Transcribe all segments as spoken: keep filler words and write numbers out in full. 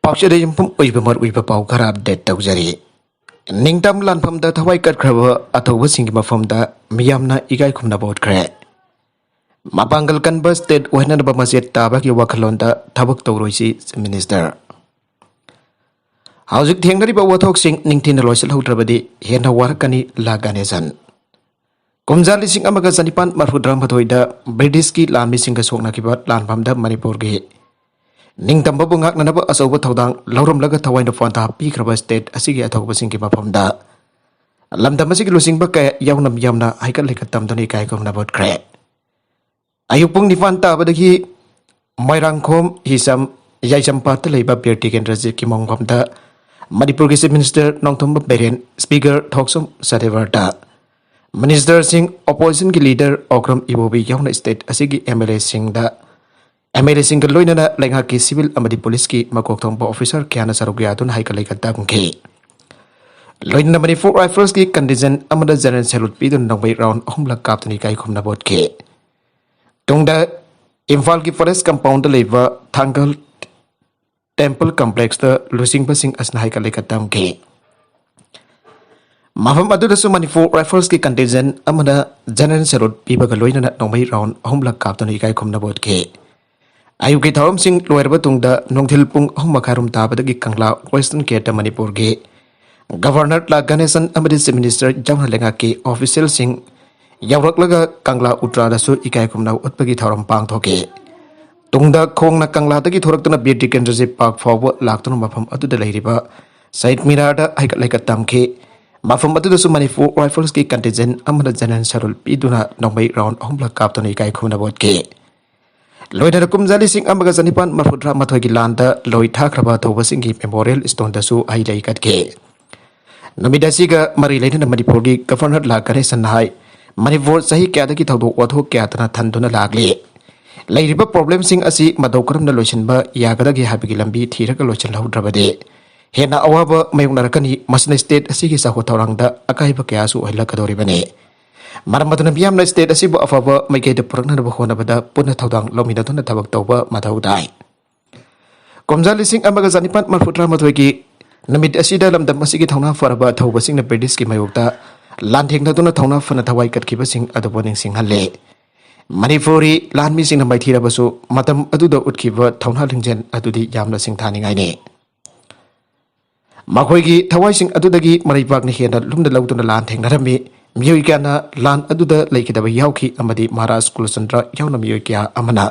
ꯄꯥꯎꯆꯦꯗ ꯌꯨꯝꯐꯝ ꯑꯣꯏꯕ ꯃꯔꯨꯑꯣꯏꯕ ꯄꯥꯎ ꯈꯔ ꯑꯞꯗꯦꯠ ꯇꯧꯖꯔꯤ꯫ ꯅꯤꯡꯇꯝ ꯂꯥꯟꯐꯝꯗ ꯊꯋꯥꯏ ꯀꯠꯈ꯭ꯔꯕ ꯑꯊꯧꯕꯁꯤꯡꯒꯤ ꯃꯐꯝꯗ ꯃꯤꯌꯥꯝꯅ ꯏꯀꯥꯏ ꯈꯨꯝꯅꯕ ꯎꯠꯈ꯭ꯔꯦ꯫ ꯃꯄꯥꯡꯒꯜ ꯀꯟꯕ ꯁ꯭ꯇꯦꯠ ꯑꯣꯏꯍꯟꯅꯕ ꯃꯆꯦꯠ ꯇꯥꯕꯒꯤ ꯋꯥꯈꯜꯂꯣꯟꯗ ꯊꯕꯛ ꯇꯧꯔꯣꯏꯁꯤ ꯆꯤꯐ ꯃꯤꯅꯤꯁꯇꯔ꯫ ꯍꯧꯖꯤꯛ ꯊꯦꯡꯅꯔꯤꯕ ꯋꯥꯊꯣꯛꯁꯤꯡ ꯅꯤꯡꯊꯤꯅ ꯂꯣꯏꯁꯤꯜꯍꯧꯗ꯭ꯔꯕꯗꯤ ꯍꯦꯟꯅ ꯋꯥꯔꯛꯀꯅꯤ ꯂꯥ ꯒꯅꯦꯁꯟ꯫ ꯀꯨꯝꯖꯥ ꯂꯤꯁꯤꯡ ꯑꯃꯒ ꯆꯅꯤꯄꯥꯟ ꯃꯔꯐꯨꯇꯔꯥꯃꯥꯊꯣꯏꯗ ꯕ꯭ꯔꯤꯇꯤꯁꯀꯤ ꯂꯥꯟꯃꯤꯁꯤꯡꯒ ꯁꯣꯛꯅꯈꯤꯕ ꯂꯥꯟꯐꯝꯗ ꯃꯅꯤꯄꯨꯔꯒꯤ ꯅꯤꯡꯇꯝꯕꯕꯨ ꯉꯥꯛꯅꯅꯕ ꯑꯆꯧꯕ ꯊꯧꯗꯥꯡ ꯂꯧꯔꯝꯂꯒ ꯊꯋꯥꯏ ꯅꯨꯄꯥꯟꯊꯥ ꯄꯤꯈ꯭ꯔꯕ ꯁ꯭ꯇꯦꯠ ꯑꯁꯤꯒꯤ ꯑꯊꯧꯕꯁꯤꯡꯒꯤ ꯃꯐꯝꯗ ꯂꯝꯗꯝ ꯑꯁꯤꯒꯤ ꯂꯨꯆꯤꯡꯕ ꯀꯌꯥ ꯌꯥꯎꯅ ꯃꯤꯌꯥꯝꯅ ꯍꯩꯀꯠ ꯂꯩꯀꯠ ꯇꯝꯗꯨꯅ ꯏꯀꯥꯏ ꯈꯨꯝꯅꯕ ꯎꯠꯈ꯭ꯔꯦ꯫ ꯑꯌꯨꯛ ꯄꯨꯡ ꯅꯤꯄꯥꯟ ꯇꯥꯕꯗꯒꯤ ꯃꯣꯏꯔꯥꯡꯈꯣꯝ ꯍꯤꯁꯝ ꯌꯥꯏꯁꯝꯄꯥꯠꯇ ꯂꯩꯕ ꯕꯤꯔ ꯇꯤꯀꯦꯟꯗ꯭ꯔꯖꯤꯠꯀꯤ ꯃꯪꯐꯝꯗ ꯃꯅꯤꯄꯨꯔꯒꯤ chief minister Nongthombam Biren, speaker Thokchom Satyabrata, ꯃꯤꯅꯤꯁꯇꯔꯁꯤꯡ, ꯑꯣꯄꯣꯖꯤꯁꯟꯒꯤ ꯂꯤꯗꯔ ꯑꯣꯀ꯭ꯔꯝ ꯏꯕꯣꯕꯤ ꯌꯥꯎꯅ ꯁ꯭ꯇꯦꯠ ꯑꯁꯤꯒꯤ ꯑꯦꯝ ꯑꯦꯜ ꯑꯦꯁꯤꯡꯗ, ꯑꯦꯝ ꯑꯦꯜ ꯑꯦꯁꯤꯡꯒ ꯂꯣꯏꯅꯅ ꯂꯩꯉꯥꯛꯀꯤ ꯁꯤꯚꯤꯜ ꯑꯃꯗꯤ ꯄꯨꯂꯤꯁꯀꯤ ꯃꯀꯣꯛ ꯊꯣꯡꯕ ꯑꯣꯐꯤꯁꯥꯔ ꯀꯌꯥꯅ ꯁꯔꯨꯛ ꯌꯥꯗꯨꯅ ꯍꯩꯀꯠ ꯂꯩꯀꯠ ꯇꯝꯈꯤ꯫ ꯂꯣꯏꯅꯅ ꯃꯅꯤꯄꯨꯔ ꯔꯥꯏꯐꯜꯁꯀꯤ ꯀꯟꯇꯤꯟꯖꯦꯟ ꯑꯃꯗ ꯖꯦꯅꯔꯦꯜ ꯁꯦꯂꯨꯠ ꯄꯤꯗꯨꯅ ꯅꯣꯡꯃꯩ ꯔꯥꯎꯟ ꯑꯍꯨꯝꯂꯛ ꯀꯥꯞꯇꯨꯅ ꯏꯀꯥꯏ ꯈꯨꯝꯅꯕ ꯎꯠꯈꯤ꯫ ꯇꯨꯡꯗ ꯏꯝꯐꯥꯜꯒꯤ ꯐꯣꯔꯦꯁ ꯀꯝꯄꯥꯎꯟꯗ ꯂꯩꯕ ꯊꯥꯡꯒꯜ ꯇꯦꯝꯄꯜ ꯀꯝꯄ꯭ꯂꯦꯛꯁꯇ ꯂꯨꯆꯤꯡꯕꯁꯤꯡ ꯑꯁꯤꯅ ꯍꯩꯀꯠ ꯂꯩꯀꯠ ꯇꯝꯈꯤ꯫ ꯃꯐꯝ ꯑꯗꯨꯗꯁꯨ ꯃꯅꯤꯄꯨꯔ ꯔꯥꯏꯐꯜꯁꯀꯤ ꯀꯟꯇꯤꯟꯖꯦꯟ ꯑꯃꯅ ꯖꯦꯅꯔꯦꯜ ꯁꯦꯂꯨꯠ ꯄꯤꯕꯒ ꯂꯣꯏꯅꯅ ꯅꯣꯡꯃꯩ ꯔꯥꯎꯟ ꯑꯍꯨꯝꯂꯛ ꯀꯥꯞꯇꯨꯅ ꯏꯀꯥꯏ ꯈꯨꯝꯅꯕ ꯎꯠꯈꯤ꯫ ꯑꯌꯨꯛꯀꯤ ꯊꯧꯔꯝꯁꯤꯡ ꯂꯣꯏꯔꯕ ꯇꯨꯡꯗ ꯅꯨꯡꯊꯤꯜ ꯄꯨꯡ ꯑꯍꯨꯝ ꯃꯈꯥꯏꯔꯣꯝ ꯇꯥꯕꯗꯒꯤ ꯀꯪꯂꯥ ꯋꯦꯁꯇꯔꯟ ꯒꯦꯠꯇ ꯃꯅꯤꯄꯨꯔꯒꯤ ꯒꯚꯔꯅꯔ ꯂꯥ ꯒꯅꯦꯁꯟ ꯑꯃꯗꯤ ꯆꯤꯐ ꯃꯤꯅꯤꯁꯇꯔ ꯌꯥꯎꯅ ꯂꯩꯉꯥꯛꯀꯤ ꯑꯣꯐꯤꯁꯤꯌꯦꯜꯁꯤꯡ ꯌꯧꯔꯛꯂꯒ ꯀꯪꯂꯥ ꯎꯇ꯭ꯔꯥꯗꯁꯨ ꯏꯀꯥꯏ ꯈꯨꯝꯅꯕ ꯎꯠꯄꯒꯤ ꯊꯧꯔꯝ ꯄꯥꯡꯊꯣꯛꯈꯤ꯫ ꯇꯨꯡꯗ ꯈꯣꯡꯅ ꯀꯪꯂꯥꯗꯒꯤ ꯊꯣꯔꯛꯇꯨꯅ ꯕꯤꯔ ꯇꯤꯀꯦꯟꯗ꯭ꯔꯖꯤꯠ ꯄꯥꯔꯛ ꯐꯥꯎꯕ ꯂꯥꯛꯇꯨꯅ ꯃꯐꯝ ꯑꯗꯨꯗ ꯂꯩꯔꯤꯕ ꯁꯍꯤꯗ ꯃꯤꯅꯥꯔꯗ ꯍꯩꯀꯠ ꯂꯩꯀꯠ ꯇꯝꯈꯤ꯫ ꯃꯐꯝ ꯑꯗꯨꯗꯁꯨ ꯃꯅꯤꯄꯨꯔ ꯔꯥꯏꯐꯜꯁꯀꯤ ꯀꯟꯇꯤꯟꯖꯦꯟ ꯑꯃꯅ ꯖꯦꯅꯔꯦꯜ ꯁꯦꯂꯨꯠ ꯄꯤꯗꯨꯅ ꯅꯣꯡꯃꯩ ꯔꯥꯎꯟ ꯑꯍꯨꯝꯂꯛ ꯀꯥꯞꯇꯨꯅ ꯏꯀꯥꯏ ꯈꯨꯝꯅꯕ ꯎꯠꯈꯤ꯫ ꯂꯣꯏꯅꯅ ꯀꯨꯝꯖꯥ ꯂꯤꯁꯤꯡ ꯑꯃꯒ ꯆꯅꯤꯄꯥꯟ ꯃꯔꯐꯨꯇꯔꯥꯃꯥꯊꯣꯏꯒꯤ ꯂꯥꯟꯗ ꯂꯣꯏ ꯊꯥꯈ꯭ꯔꯕ ꯊꯧꯕꯁꯤꯡꯒꯤ ꯃꯦꯃꯣꯔꯤꯌꯦꯜ ꯁ꯭ꯇꯣꯟꯗꯁꯨ ꯍꯩ ꯂꯩ ꯀꯠꯈꯤ꯫ ꯅꯨꯃꯤꯠ ꯑꯁꯤꯒ ꯃꯔꯤ ꯂꯩꯅꯅ ꯃꯅꯤꯄꯨꯔꯒꯤ ꯒꯚꯔꯅꯔ ꯂꯥ ꯒꯅꯦꯁꯟꯅ ꯍꯥꯏ, ꯃꯅꯤꯄꯨꯔ ꯆꯍꯤ ꯀꯌꯥꯗꯒꯤ ꯊꯧꯗꯣꯛ ꯋꯥꯊꯣꯛ ꯀꯌꯥꯗꯅ ꯊꯟꯗꯨꯅ ꯂꯥꯛꯂꯤ꯫ ꯂꯩꯔꯤꯕ ꯄ꯭ꯔꯣꯕ꯭ꯂꯦꯝꯁꯤꯡ ꯑꯁꯤ ꯃꯇꯧ ꯀꯔꯝꯅ ꯂꯣꯏꯁꯤꯟꯕ ꯌꯥꯒꯗꯒꯦ ꯍꯥꯏꯕꯒꯤ ꯂꯝꯕꯤ ꯊꯤꯔꯒ ꯂꯣꯏꯁꯤꯜꯍꯧꯗ꯭ꯔꯕꯗꯤ ꯍꯦꯟꯅ ꯑꯋꯥꯕ ꯃꯥꯌꯣꯛꯅꯔꯛꯀꯅꯤ꯫ ꯃꯁꯤꯅ ꯁ꯭ꯇꯦꯠ ꯑꯁꯤꯒꯤ ꯆꯥꯎꯈꯠ ꯊꯧꯔꯥꯡꯗ ꯑꯀꯥꯏꯕ ꯀꯌꯥꯁꯨ ꯑꯣꯏꯍꯜꯂꯛꯀꯗꯧꯔꯤꯕꯅꯤ꯫ ꯃꯔꯝ ꯑꯗꯨꯅ ꯃꯤꯌꯥꯝꯅ ꯁ꯭ꯇꯦꯠ ꯑꯁꯤꯕꯨ ꯑꯐꯕ ꯃꯥꯏꯀꯩꯗ ꯄꯨꯔꯛꯅꯅꯕ ꯍꯣꯠꯅꯕꯗ ꯄꯨꯟꯅ ꯊꯧꯗꯥꯡ ꯂꯧꯃꯤꯟꯅꯗꯨꯅ ꯊꯕꯛ ꯇꯧꯕ ꯃꯊꯧ ꯇꯥꯏ꯫ ꯀꯨꯝꯖꯥ ꯂꯤꯁꯤꯡ ꯑꯃꯒ ꯆꯅꯤꯄꯥꯟ ꯃꯔꯤꯐꯨꯇꯔꯥꯃꯥꯊꯣꯏꯒꯤ ꯅꯨꯃꯤꯠ ꯑꯁꯤꯗ ꯂꯝꯗꯝ ꯑꯁꯤꯒꯤ ꯊꯧꯅꯥ ꯐꯔꯕ ꯑꯊꯧꯕꯁꯤꯡꯅ ꯕ꯭ꯔꯤꯇꯤꯁꯀꯤ ꯃꯥꯌꯣꯛꯇ ꯂꯥꯟꯊꯦꯡꯅꯗꯨꯅ ꯊꯧꯅꯥ ꯐꯅ ꯊꯋꯥꯏ ꯀꯠꯈꯤꯕꯁꯤꯡ ꯑꯗꯨꯕꯨ ꯅꯤꯡꯁꯤꯡꯍꯜꯂꯤ꯫ ꯃꯅꯤꯄꯨꯔꯤ ꯂꯥꯟꯃꯤꯁꯤꯡꯅ ꯃꯥꯏꯊꯤꯔꯕꯁꯨ, ꯃꯇꯝ ꯑꯗꯨꯗ ꯎꯠꯈꯤꯕ ꯊꯧꯅꯥ ꯂꯤꯡꯖꯦꯜ ꯑꯗꯨꯗꯤ ꯌꯥꯝꯅ ꯁꯤꯡꯊꯥꯅꯤꯡꯉꯥꯏꯅꯤ꯫ ꯃꯈꯣꯏꯒꯤ ꯊꯋꯥꯏꯁꯤꯡ ꯑꯗꯨꯗꯒꯤ ꯃꯔꯩꯕꯥꯛꯅ ꯍꯦꯟꯅ ꯂꯨꯝꯅ ꯂꯧꯗꯨꯅ ꯂꯥꯟ ꯊꯦꯡꯅꯔꯝꯃꯤ꯫ ꯃꯤꯑꯣꯏ ꯀꯌꯥꯅ ꯂꯥꯟ ꯑꯗꯨꯗ ꯂꯩꯈꯤꯗꯕ ꯌꯥꯎꯈꯤ ꯑꯃꯗꯤ ꯃꯍꯥꯔꯥꯖ ꯀꯨꯂꯆꯟꯗ꯭ꯔ ꯌꯥꯎꯅ ꯃꯤꯑꯣꯏ ꯀꯌꯥ ꯑꯃꯅ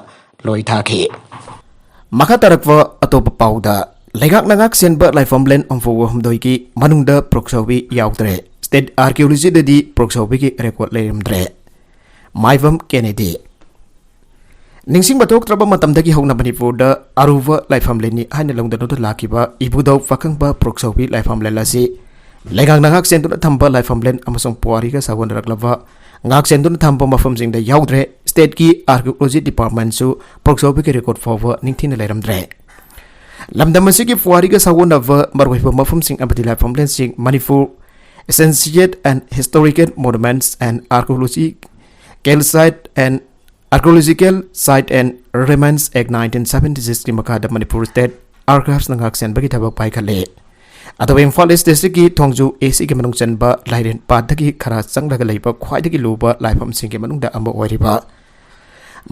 ꯂꯣꯏ ꯊꯥꯈꯤ꯫ ꯃꯈꯥ ꯇꯥꯔꯛꯄ ꯑꯇꯣꯞꯄ ꯄꯥꯎꯗ, ꯂꯩꯉꯥꯛꯅ ꯉꯥꯛ ꯁꯦꯟꯕ ꯂꯥꯏꯐꯝꯂꯦꯟ ꯍꯨꯝꯐꯨꯒ ꯍꯨꯝꯗꯣꯏꯒꯤ ꯃꯅꯨꯡꯗ ꯄ꯭ꯔꯣꯛꯁꯥꯎꯕꯤ ꯌꯥꯎꯗ꯭ꯔꯦ꯫ ꯁ꯭ꯇꯦꯠ ꯑꯥꯔꯀꯤꯑꯣꯂꯣꯖꯤꯗꯗꯤ ꯄ꯭ꯔꯣꯛꯁꯥꯎꯕꯤꯒꯤ ꯔꯦꯀꯣꯔꯗ ꯂꯩꯔꯝꯗ꯭ꯔꯦ꯫ ꯃꯥꯏꯕꯝ ꯀꯦꯅꯦꯗꯤ꯫ ꯅꯤꯡꯁꯤꯡꯕ ꯊꯣꯛꯇ꯭ꯔꯕ ꯃꯇꯝꯗꯒꯤ ꯍꯧꯅ ꯃꯅꯤꯄꯨꯔꯗ ꯑꯔꯨꯕ ꯂꯥꯏꯐꯝꯂꯦꯟꯅꯤ ꯍꯥꯏꯅ ꯂꯧꯗꯅꯗꯨꯅ ꯂꯥꯛꯈꯤꯕ ꯏꯕꯨꯙꯧ ꯄꯥꯈꯪꯕ ꯄ꯭ꯔꯣꯛꯁꯥꯎꯕꯤ ꯂꯥꯏꯐꯝꯂꯦꯟ ꯑꯁꯤ ꯂꯩꯉꯥꯛꯅ ꯉꯥꯛ ꯁꯦꯟꯗꯨꯅ ꯊꯝꯕ ꯂꯥꯏꯐꯝꯂꯦꯟ ꯑꯃꯁꯨꯡ ꯄꯨꯋꯥꯔꯤꯒ ꯁꯥꯒꯣꯟꯅꯔꯛꯂꯕ ꯉꯥꯛ ꯁꯦꯟꯗꯨꯅ ꯊꯝꯕ ꯃꯐꯝꯁꯤꯡꯗ ꯌꯥꯎꯗ꯭ꯔꯦ꯫ ꯁ꯭ꯇꯦꯠꯀꯤ ꯑꯥꯔꯀꯤꯑꯣꯂꯣꯖꯤ ꯗꯤꯄꯥꯔꯠꯃꯦꯟꯁꯨ ꯄ꯭ꯔꯣꯛꯁꯥꯎꯕꯤꯒꯤ ꯔꯦꯀꯣꯔꯗ ꯐꯥꯎꯕ ꯅꯤꯡꯊꯤꯅ ꯂꯩꯔꯝꯗ꯭ꯔꯦ꯫ ꯂꯝꯗꯝ ꯑꯁꯤꯒꯤ ꯄꯨꯋꯥꯔꯤꯒ ꯁꯥꯒꯣꯟꯅꯕ ꯃꯔꯨꯑꯣꯏꯕ ꯃꯐꯝꯁꯤꯡ ꯑꯃꯗꯤ ꯂꯥꯏꯐꯝꯂꯦꯟꯁꯤꯡ, Manipur Essential and Historical Monuments and Archaeological Site and Archaeological Site and Remains Act nineteen seventy six ꯀꯤ ꯃꯈꯥꯗ ꯃꯅꯤꯄꯨꯔ ꯁ꯭ꯇꯦꯠ ꯑꯥꯔꯀꯥꯏꯚꯁꯅ ꯉꯥꯛ ꯁꯦꯟꯕꯒꯤ ꯊꯕꯛ ꯄꯥꯏꯈꯠꯂꯤ꯫ ꯑꯗꯨꯒ ꯏꯝꯐꯥꯜ ꯏꯁ ꯗꯤꯁꯇ꯭ꯔꯤꯛꯀꯤ ꯊꯣꯡꯖꯨ ꯑꯦ ꯁꯤꯒꯤ ꯃꯅꯨꯡ ꯆꯟꯕ ꯂꯥꯏꯔꯦꯟ ꯄꯥꯠꯇꯒꯤ ꯈꯔ ꯆꯪꯂꯒ ꯂꯩꯕ ꯈ꯭ꯋꯥꯏꯗꯒꯤ ꯂꯨꯕ ꯂꯥꯏꯐꯝꯁꯤꯡꯒꯤ ꯃꯅꯨꯡꯗ ꯑꯃ ꯑꯣꯏꯔꯤꯕ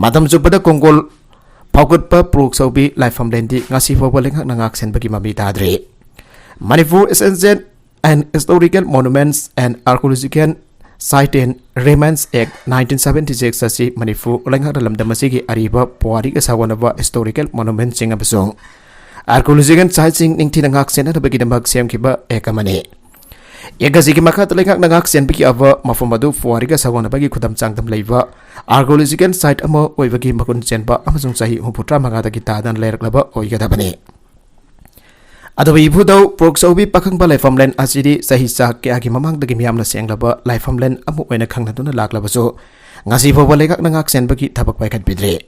ꯃꯇꯝ ꯆꯨꯞꯄꯗ ꯀꯣꯡꯒꯣꯜ ꯐꯥꯎꯒꯠꯄ ꯄ꯭ꯔꯣꯛꯁꯥꯎꯕꯤ ꯂꯥꯏꯐꯝꯂꯦꯟꯗꯤ ꯉꯁꯤ ꯐꯥꯎꯕ ꯂꯩꯉꯥꯛꯅ ꯉꯥꯛ ꯁꯦꯟꯕꯒꯤ ꯃꯃꯤ ꯇꯥꯗ꯭ꯔꯤ꯫ Manipur Essential and Historical Monuments and Archaeological Site and Remains Act nineteen seventy six ꯑꯁꯤ ꯃꯅꯤꯄꯨꯔ ꯂꯩꯉꯥꯛꯅ ꯂꯝꯗꯝ ꯑꯁꯤꯒꯤ ꯑꯔꯤꯕ ꯄꯨꯋꯥꯔꯤꯒ ꯁꯥꯒꯣꯟꯅꯕ ꯍꯤꯁꯇꯣꯔꯤꯀꯦꯜ ꯃꯣꯅꯨꯃꯦꯟꯠꯁꯤꯡ ꯑꯃꯁꯨꯡ ꯑꯥꯔꯀꯤꯑꯣꯂꯣꯖꯤꯀꯦꯜ ꯁꯥꯏꯠꯁꯤꯡ ꯅꯤꯡꯊꯤꯅ ꯉꯥꯛ ꯁꯦꯟꯅꯅꯕꯒꯤꯗꯃꯛ ꯁꯦꯝꯈꯤꯕ ꯑꯦꯛ ꯑꯃꯅꯤ꯫ ꯑꯦꯛ ꯑꯁꯤꯒꯤ ꯃꯈꯥꯗ ꯂꯩꯉꯥꯛꯅ ꯉꯥꯛ ꯁꯦꯟꯕꯒꯤ ꯑꯣꯏꯕ ꯃꯐꯝ ꯑꯗꯨ ꯄꯨꯋꯥꯔꯤꯒ ꯁꯥꯒꯣꯟꯅꯕꯒꯤ ꯈꯨꯗꯝ ꯆꯥꯡꯗꯝ ꯂꯩꯕ ꯑꯥꯔꯀꯤꯑꯣꯂꯣꯖꯤꯀꯦꯜ ꯁꯥꯏꯠ ꯑꯃ ꯑꯣꯏꯕꯒꯤ ꯃꯒꯨꯟ ꯆꯦꯟꯕ ꯑꯃꯁꯨꯡ ꯆꯍꯤ ꯍꯨꯝꯐꯨꯇꯔꯥ ꯃꯉꯥꯗꯒꯤ ꯇꯥꯗꯅ ꯂꯩꯔꯛꯂꯕ ꯑꯣꯏꯒꯗꯕꯅꯤ꯫ ꯑꯗꯨꯕꯨ ꯏꯕꯨꯙꯧ ꯄ꯭ꯔꯣꯛꯁꯥꯎꯕꯤ ꯄꯥꯈꯪꯕ ꯂꯥꯏꯐꯝꯂꯦꯟ ꯑꯁꯤꯗꯤ ꯆꯍꯤ ꯆꯥ ꯀꯌꯥꯒꯤ ꯃꯃꯥꯡꯗꯒꯤ ꯃꯤꯌꯥꯝꯅ ꯁꯦꯡꯂꯕ ꯂꯥꯏꯐꯝꯂꯦꯟ ꯑꯃ ꯑꯣꯏꯅ ꯈꯪꯅꯗꯨꯅ ꯂꯥꯛꯂꯕꯁꯨ, ꯉꯁꯤ ꯐꯥꯎꯕ ꯂꯩꯉꯥꯛꯅ ꯉꯥꯛ ꯁꯦꯟꯕꯒꯤ ꯊꯕꯛ ꯄꯥꯏꯈꯠꯄꯤꯗ꯭ꯔꯤ꯫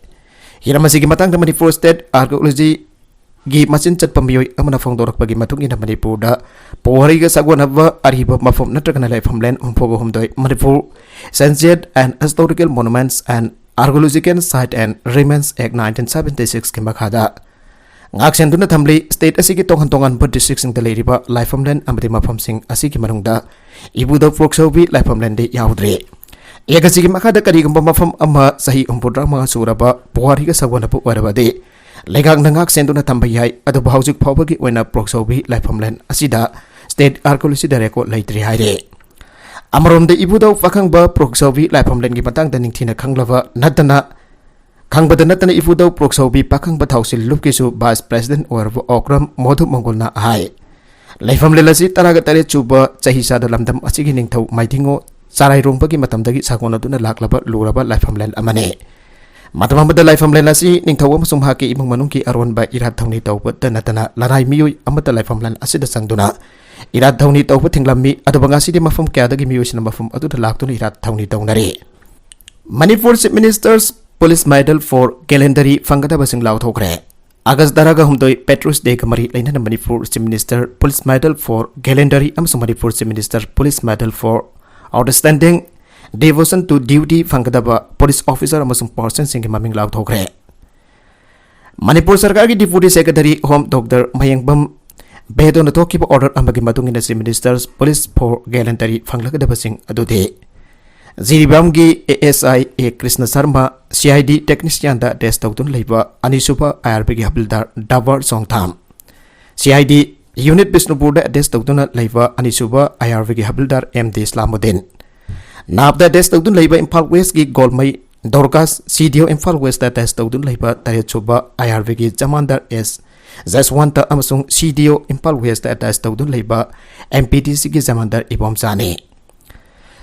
ꯍꯤꯔꯝ ꯑꯁꯤꯒꯤ ꯃꯇꯥꯡꯗ ꯃꯅꯤꯄꯨꯔ ꯁ꯭ꯇꯦꯠ ꯑꯥꯔꯀꯤꯑꯣꯂꯣꯖꯤꯒꯤ ꯃꯆꯤꯟ ꯆꯠꯄ ꯃꯤꯑꯣꯏ ꯑꯃꯅ ꯐꯣꯡꯗꯣꯔꯛꯄꯒꯤ ꯃꯇꯨꯡ ꯏꯟꯅ, ꯃꯅꯤꯄꯨꯔꯗ ꯄꯨꯋꯥꯔꯤꯒ ꯁꯥꯒꯣꯟꯅꯕ ꯑꯔꯤꯕ ꯃꯐꯝ ꯅꯠꯇ꯭ꯔꯒꯅ ꯂꯥꯏꯐꯝꯂꯦꯟ ꯍꯨꯝꯐꯨꯒ ꯍꯨꯝꯗꯣꯏ, Manipur Essential and Historical Monuments and Archaeological Site and Remains Act nineteen seventy six ꯀꯤ ꯃꯈꯥꯗ ꯉꯥꯛꯁꯦꯟꯗꯨꯅ ꯊꯝꯂꯤ꯫ State ꯑꯁꯤꯒꯤ ꯇꯣꯉꯥꯟ ꯇꯣꯉꯥꯟꯕ districtꯁꯤꯡꯗ ꯂꯩꯔꯤꯕ ꯂꯥꯏꯐꯝꯂꯦꯟ ꯑꯃꯗꯤ ꯃꯐꯝꯁꯤꯡ ꯑꯁꯤꯒꯤ ꯃꯅꯨꯡꯗ ꯏꯕꯨꯙꯧ ꯄꯣꯔꯣꯛꯆꯧꯕꯤ ꯂꯥꯏꯐꯝꯂꯦꯟꯗꯤ ꯌꯥꯎꯗ꯭ꯔꯤ꯫ Act ꯑꯁꯤꯒꯤ ꯃꯈꯥꯗ ꯀꯔꯤꯒꯨꯝꯕ ꯃꯐꯝ ꯑꯃ ꯆꯍꯤ ꯍꯨꯝꯐꯨꯇꯔꯥ ꯃꯉꯥ ꯁꯨꯔꯕ ꯄꯨꯋꯥꯔꯤꯒ ꯁꯥꯒꯣꯟꯅꯕ ꯑꯣꯏꯔꯕꯗꯤ ꯂꯩꯉꯥꯛꯅ ꯉꯥꯛ ꯁꯦꯟꯗꯨꯅ ꯊꯝꯕ ꯌꯥꯏ, ꯑꯗꯨꯕꯨ ꯍꯧꯖꯤꯛ ꯐꯥꯎꯕꯒꯤ ꯑꯣꯏꯅ ꯄꯣꯔꯣꯛꯆꯧꯕꯤ ꯂꯥꯏꯐꯝꯂꯦꯟ ꯑꯁꯤꯗ State Archaeologyꯗ record ꯂꯩꯇ꯭ꯔꯤ ꯍꯥꯏꯔꯤ꯫ ꯑꯃꯔꯣꯝꯗ ꯏꯕꯨꯙꯧ ꯄꯥꯈꯪꯕ ꯄꯣꯔꯣꯛꯆꯧꯕꯤ ꯂꯥꯏꯐꯝꯂꯦꯟꯒꯤ ꯃꯇꯥꯡꯗ ꯅꯤꯡꯊꯤꯅ ꯈꯪꯂꯕ ꯅꯠꯇꯅ, ꯈꯪꯕꯗ ꯅꯠꯇꯅ ꯏꯕꯨꯙꯧ ꯄꯣꯔꯣꯛꯆꯧꯕꯤ ꯄꯥꯈꯪꯕ ꯊꯥꯎꯁꯤꯜ ꯂꯨꯞꯀꯤꯁꯨ Vice President ꯑꯣꯏꯔꯕ ꯑꯣꯀ꯭ꯔꯝ ꯃꯣꯙꯨ ꯃꯪꯒꯣꯜꯅ ꯍꯥꯏ, ꯂꯩꯐꯝꯂꯦꯟ ꯑꯁꯤ ꯇꯔꯥꯒ ꯇꯔꯦꯠ ꯁꯨꯕ ꯆꯍꯤꯆꯥꯗ ꯂꯝꯗꯝ ꯑꯁꯤꯒꯤ ꯅꯤꯡꯊꯧ ꯃꯥꯏꯗꯤꯡꯉꯣ ꯆꯔꯥꯏꯔꯣꯡꯕꯒꯤ ꯃꯇꯝꯗꯒꯤ ꯁꯥꯒꯣꯟꯅꯗꯨꯅ ꯂꯥꯛꯂꯕ ꯂꯨꯔꯕ ꯂꯥꯏꯐꯝꯂꯦꯟ ꯑꯃꯅꯤ꯫ ꯃꯇꯝ ꯑꯃꯗ ꯂꯥꯏꯐꯝꯂꯦꯟ ꯑꯁꯤ ꯅꯤꯡꯊꯧ ꯑꯃꯁꯨꯡ ꯃꯍꯥꯛꯀꯤ ꯏꯃꯨꯡ ꯃꯅꯨꯡꯒꯤ ꯑꯔꯣꯟꯕ ꯏꯔꯥꯠ ꯊꯧꯅꯤ ꯇꯧꯕꯇ ꯅꯠꯇꯅ ꯂꯅꯥꯏ ꯃꯤꯑꯣꯏ ꯑꯃꯠꯇ ꯂꯥꯏꯐꯝꯂꯦꯟ ꯑꯁꯤꯗ ꯆꯪꯗꯨꯅ ꯏꯔꯥꯠ ꯊꯧꯅꯤ ꯇꯧꯕ ꯊꯤꯡꯂꯝꯃꯤ꯫ ꯑꯗꯨꯕꯨ ꯉꯁꯤꯗꯤ ꯃꯐꯝ ꯀꯌꯥꯗꯒꯤ ꯃꯤꯑꯣꯏꯁꯤꯡꯅ ꯃꯐꯝ ꯑꯗꯨꯗ ꯂꯥꯛꯇꯨꯅ ꯏꯔꯥꯠ ꯊꯧꯅꯤ ꯇꯧꯅꯔꯤ꯫ Manipur Chief Minister's Police Medal for Gallantry ꯐꯪꯒꯗꯕꯁꯤꯡ ꯂꯥꯎꯊꯣꯛꯈ꯭ꯔꯦ꯫ August ꯇꯔꯥꯒ ꯍꯨꯝꯗꯣꯏ Patriots Dayꯒ ꯃꯔꯤ ꯂꯩꯅꯅ Manipur Chief Minister Police Medal for Gallantry ꯑꯃꯁꯨꯡ Manipur Chief Minister Police Medal for Outstanding Devotion to Duty ꯐꯪꯒꯗꯕ police officer ꯑꯃꯁꯨꯡ personꯁꯤꯡꯒꯤ ꯃꯃꯤꯡ ꯂꯥꯎꯊꯣꯛꯈ꯭ꯔꯦ꯫ ꯃꯅꯤꯄꯨꯔ ꯁꯔꯀꯥꯔꯒꯤ Deputy Secretary Home Doctor ꯃꯌꯦꯡꯕꯝ ꯕꯦꯗꯣꯅ ꯊꯣꯛꯈꯤꯕ order ꯑꯃꯒꯤ ꯃꯇꯨꯡ ꯏꯟꯅ Chief Minister's Police for Gallantry ꯐꯪꯂꯒꯗꯕꯁꯤꯡ ꯑꯗꯨꯗꯤ ꯖꯤꯔꯤꯕꯥꯝꯒꯤ ASI A Krishna Sharma, CID technicianꯗ attach ꯇꯧꯗꯨꯅ ꯂꯩꯕ ꯑꯅꯤꯁꯨꯕ IRBꯒꯤ ꯍꯕꯤꯜꯗꯥꯔ ꯗꯥꯕꯔ ꯆꯣꯡꯊꯥꯝ, CID unit ꯕꯤꯁꯅꯨꯄꯨꯔꯗ attach ꯇꯧꯗꯨꯅ ꯂꯩꯕ ꯑꯅꯤꯁꯨꯕ IRBꯒꯤ ꯍꯕꯤꯜꯗꯥꯔ M D ꯏꯁꯂꯥꯃꯨꯗꯤꯟ, NAPꯗ attach ꯇꯧꯗꯨꯅ ꯂꯩꯕ ꯏꯝꯐꯥꯜ Westꯀꯤ ꯒꯣꯜꯃꯩ ꯗꯣꯔꯀꯥꯁ, CDO ꯏꯝꯐꯥꯜ Westꯇ attach ꯇꯧꯗꯨꯅ ꯂꯩꯕ ꯇꯔꯦꯠꯁꯨꯕ IRBꯒꯤ ꯖꯃꯥꯟꯗꯥꯔ S ꯖꯁꯋꯟꯇ ꯑꯃꯁꯨꯡ CDO ꯏꯝꯐꯥꯜ Westꯇ attach ꯇꯧꯗꯨꯅ ꯂꯩꯕ MPDCꯒꯤ ꯖꯃꯥꯟꯗꯥꯔ ꯏꯕꯣꯝꯆꯥꯅꯤ꯫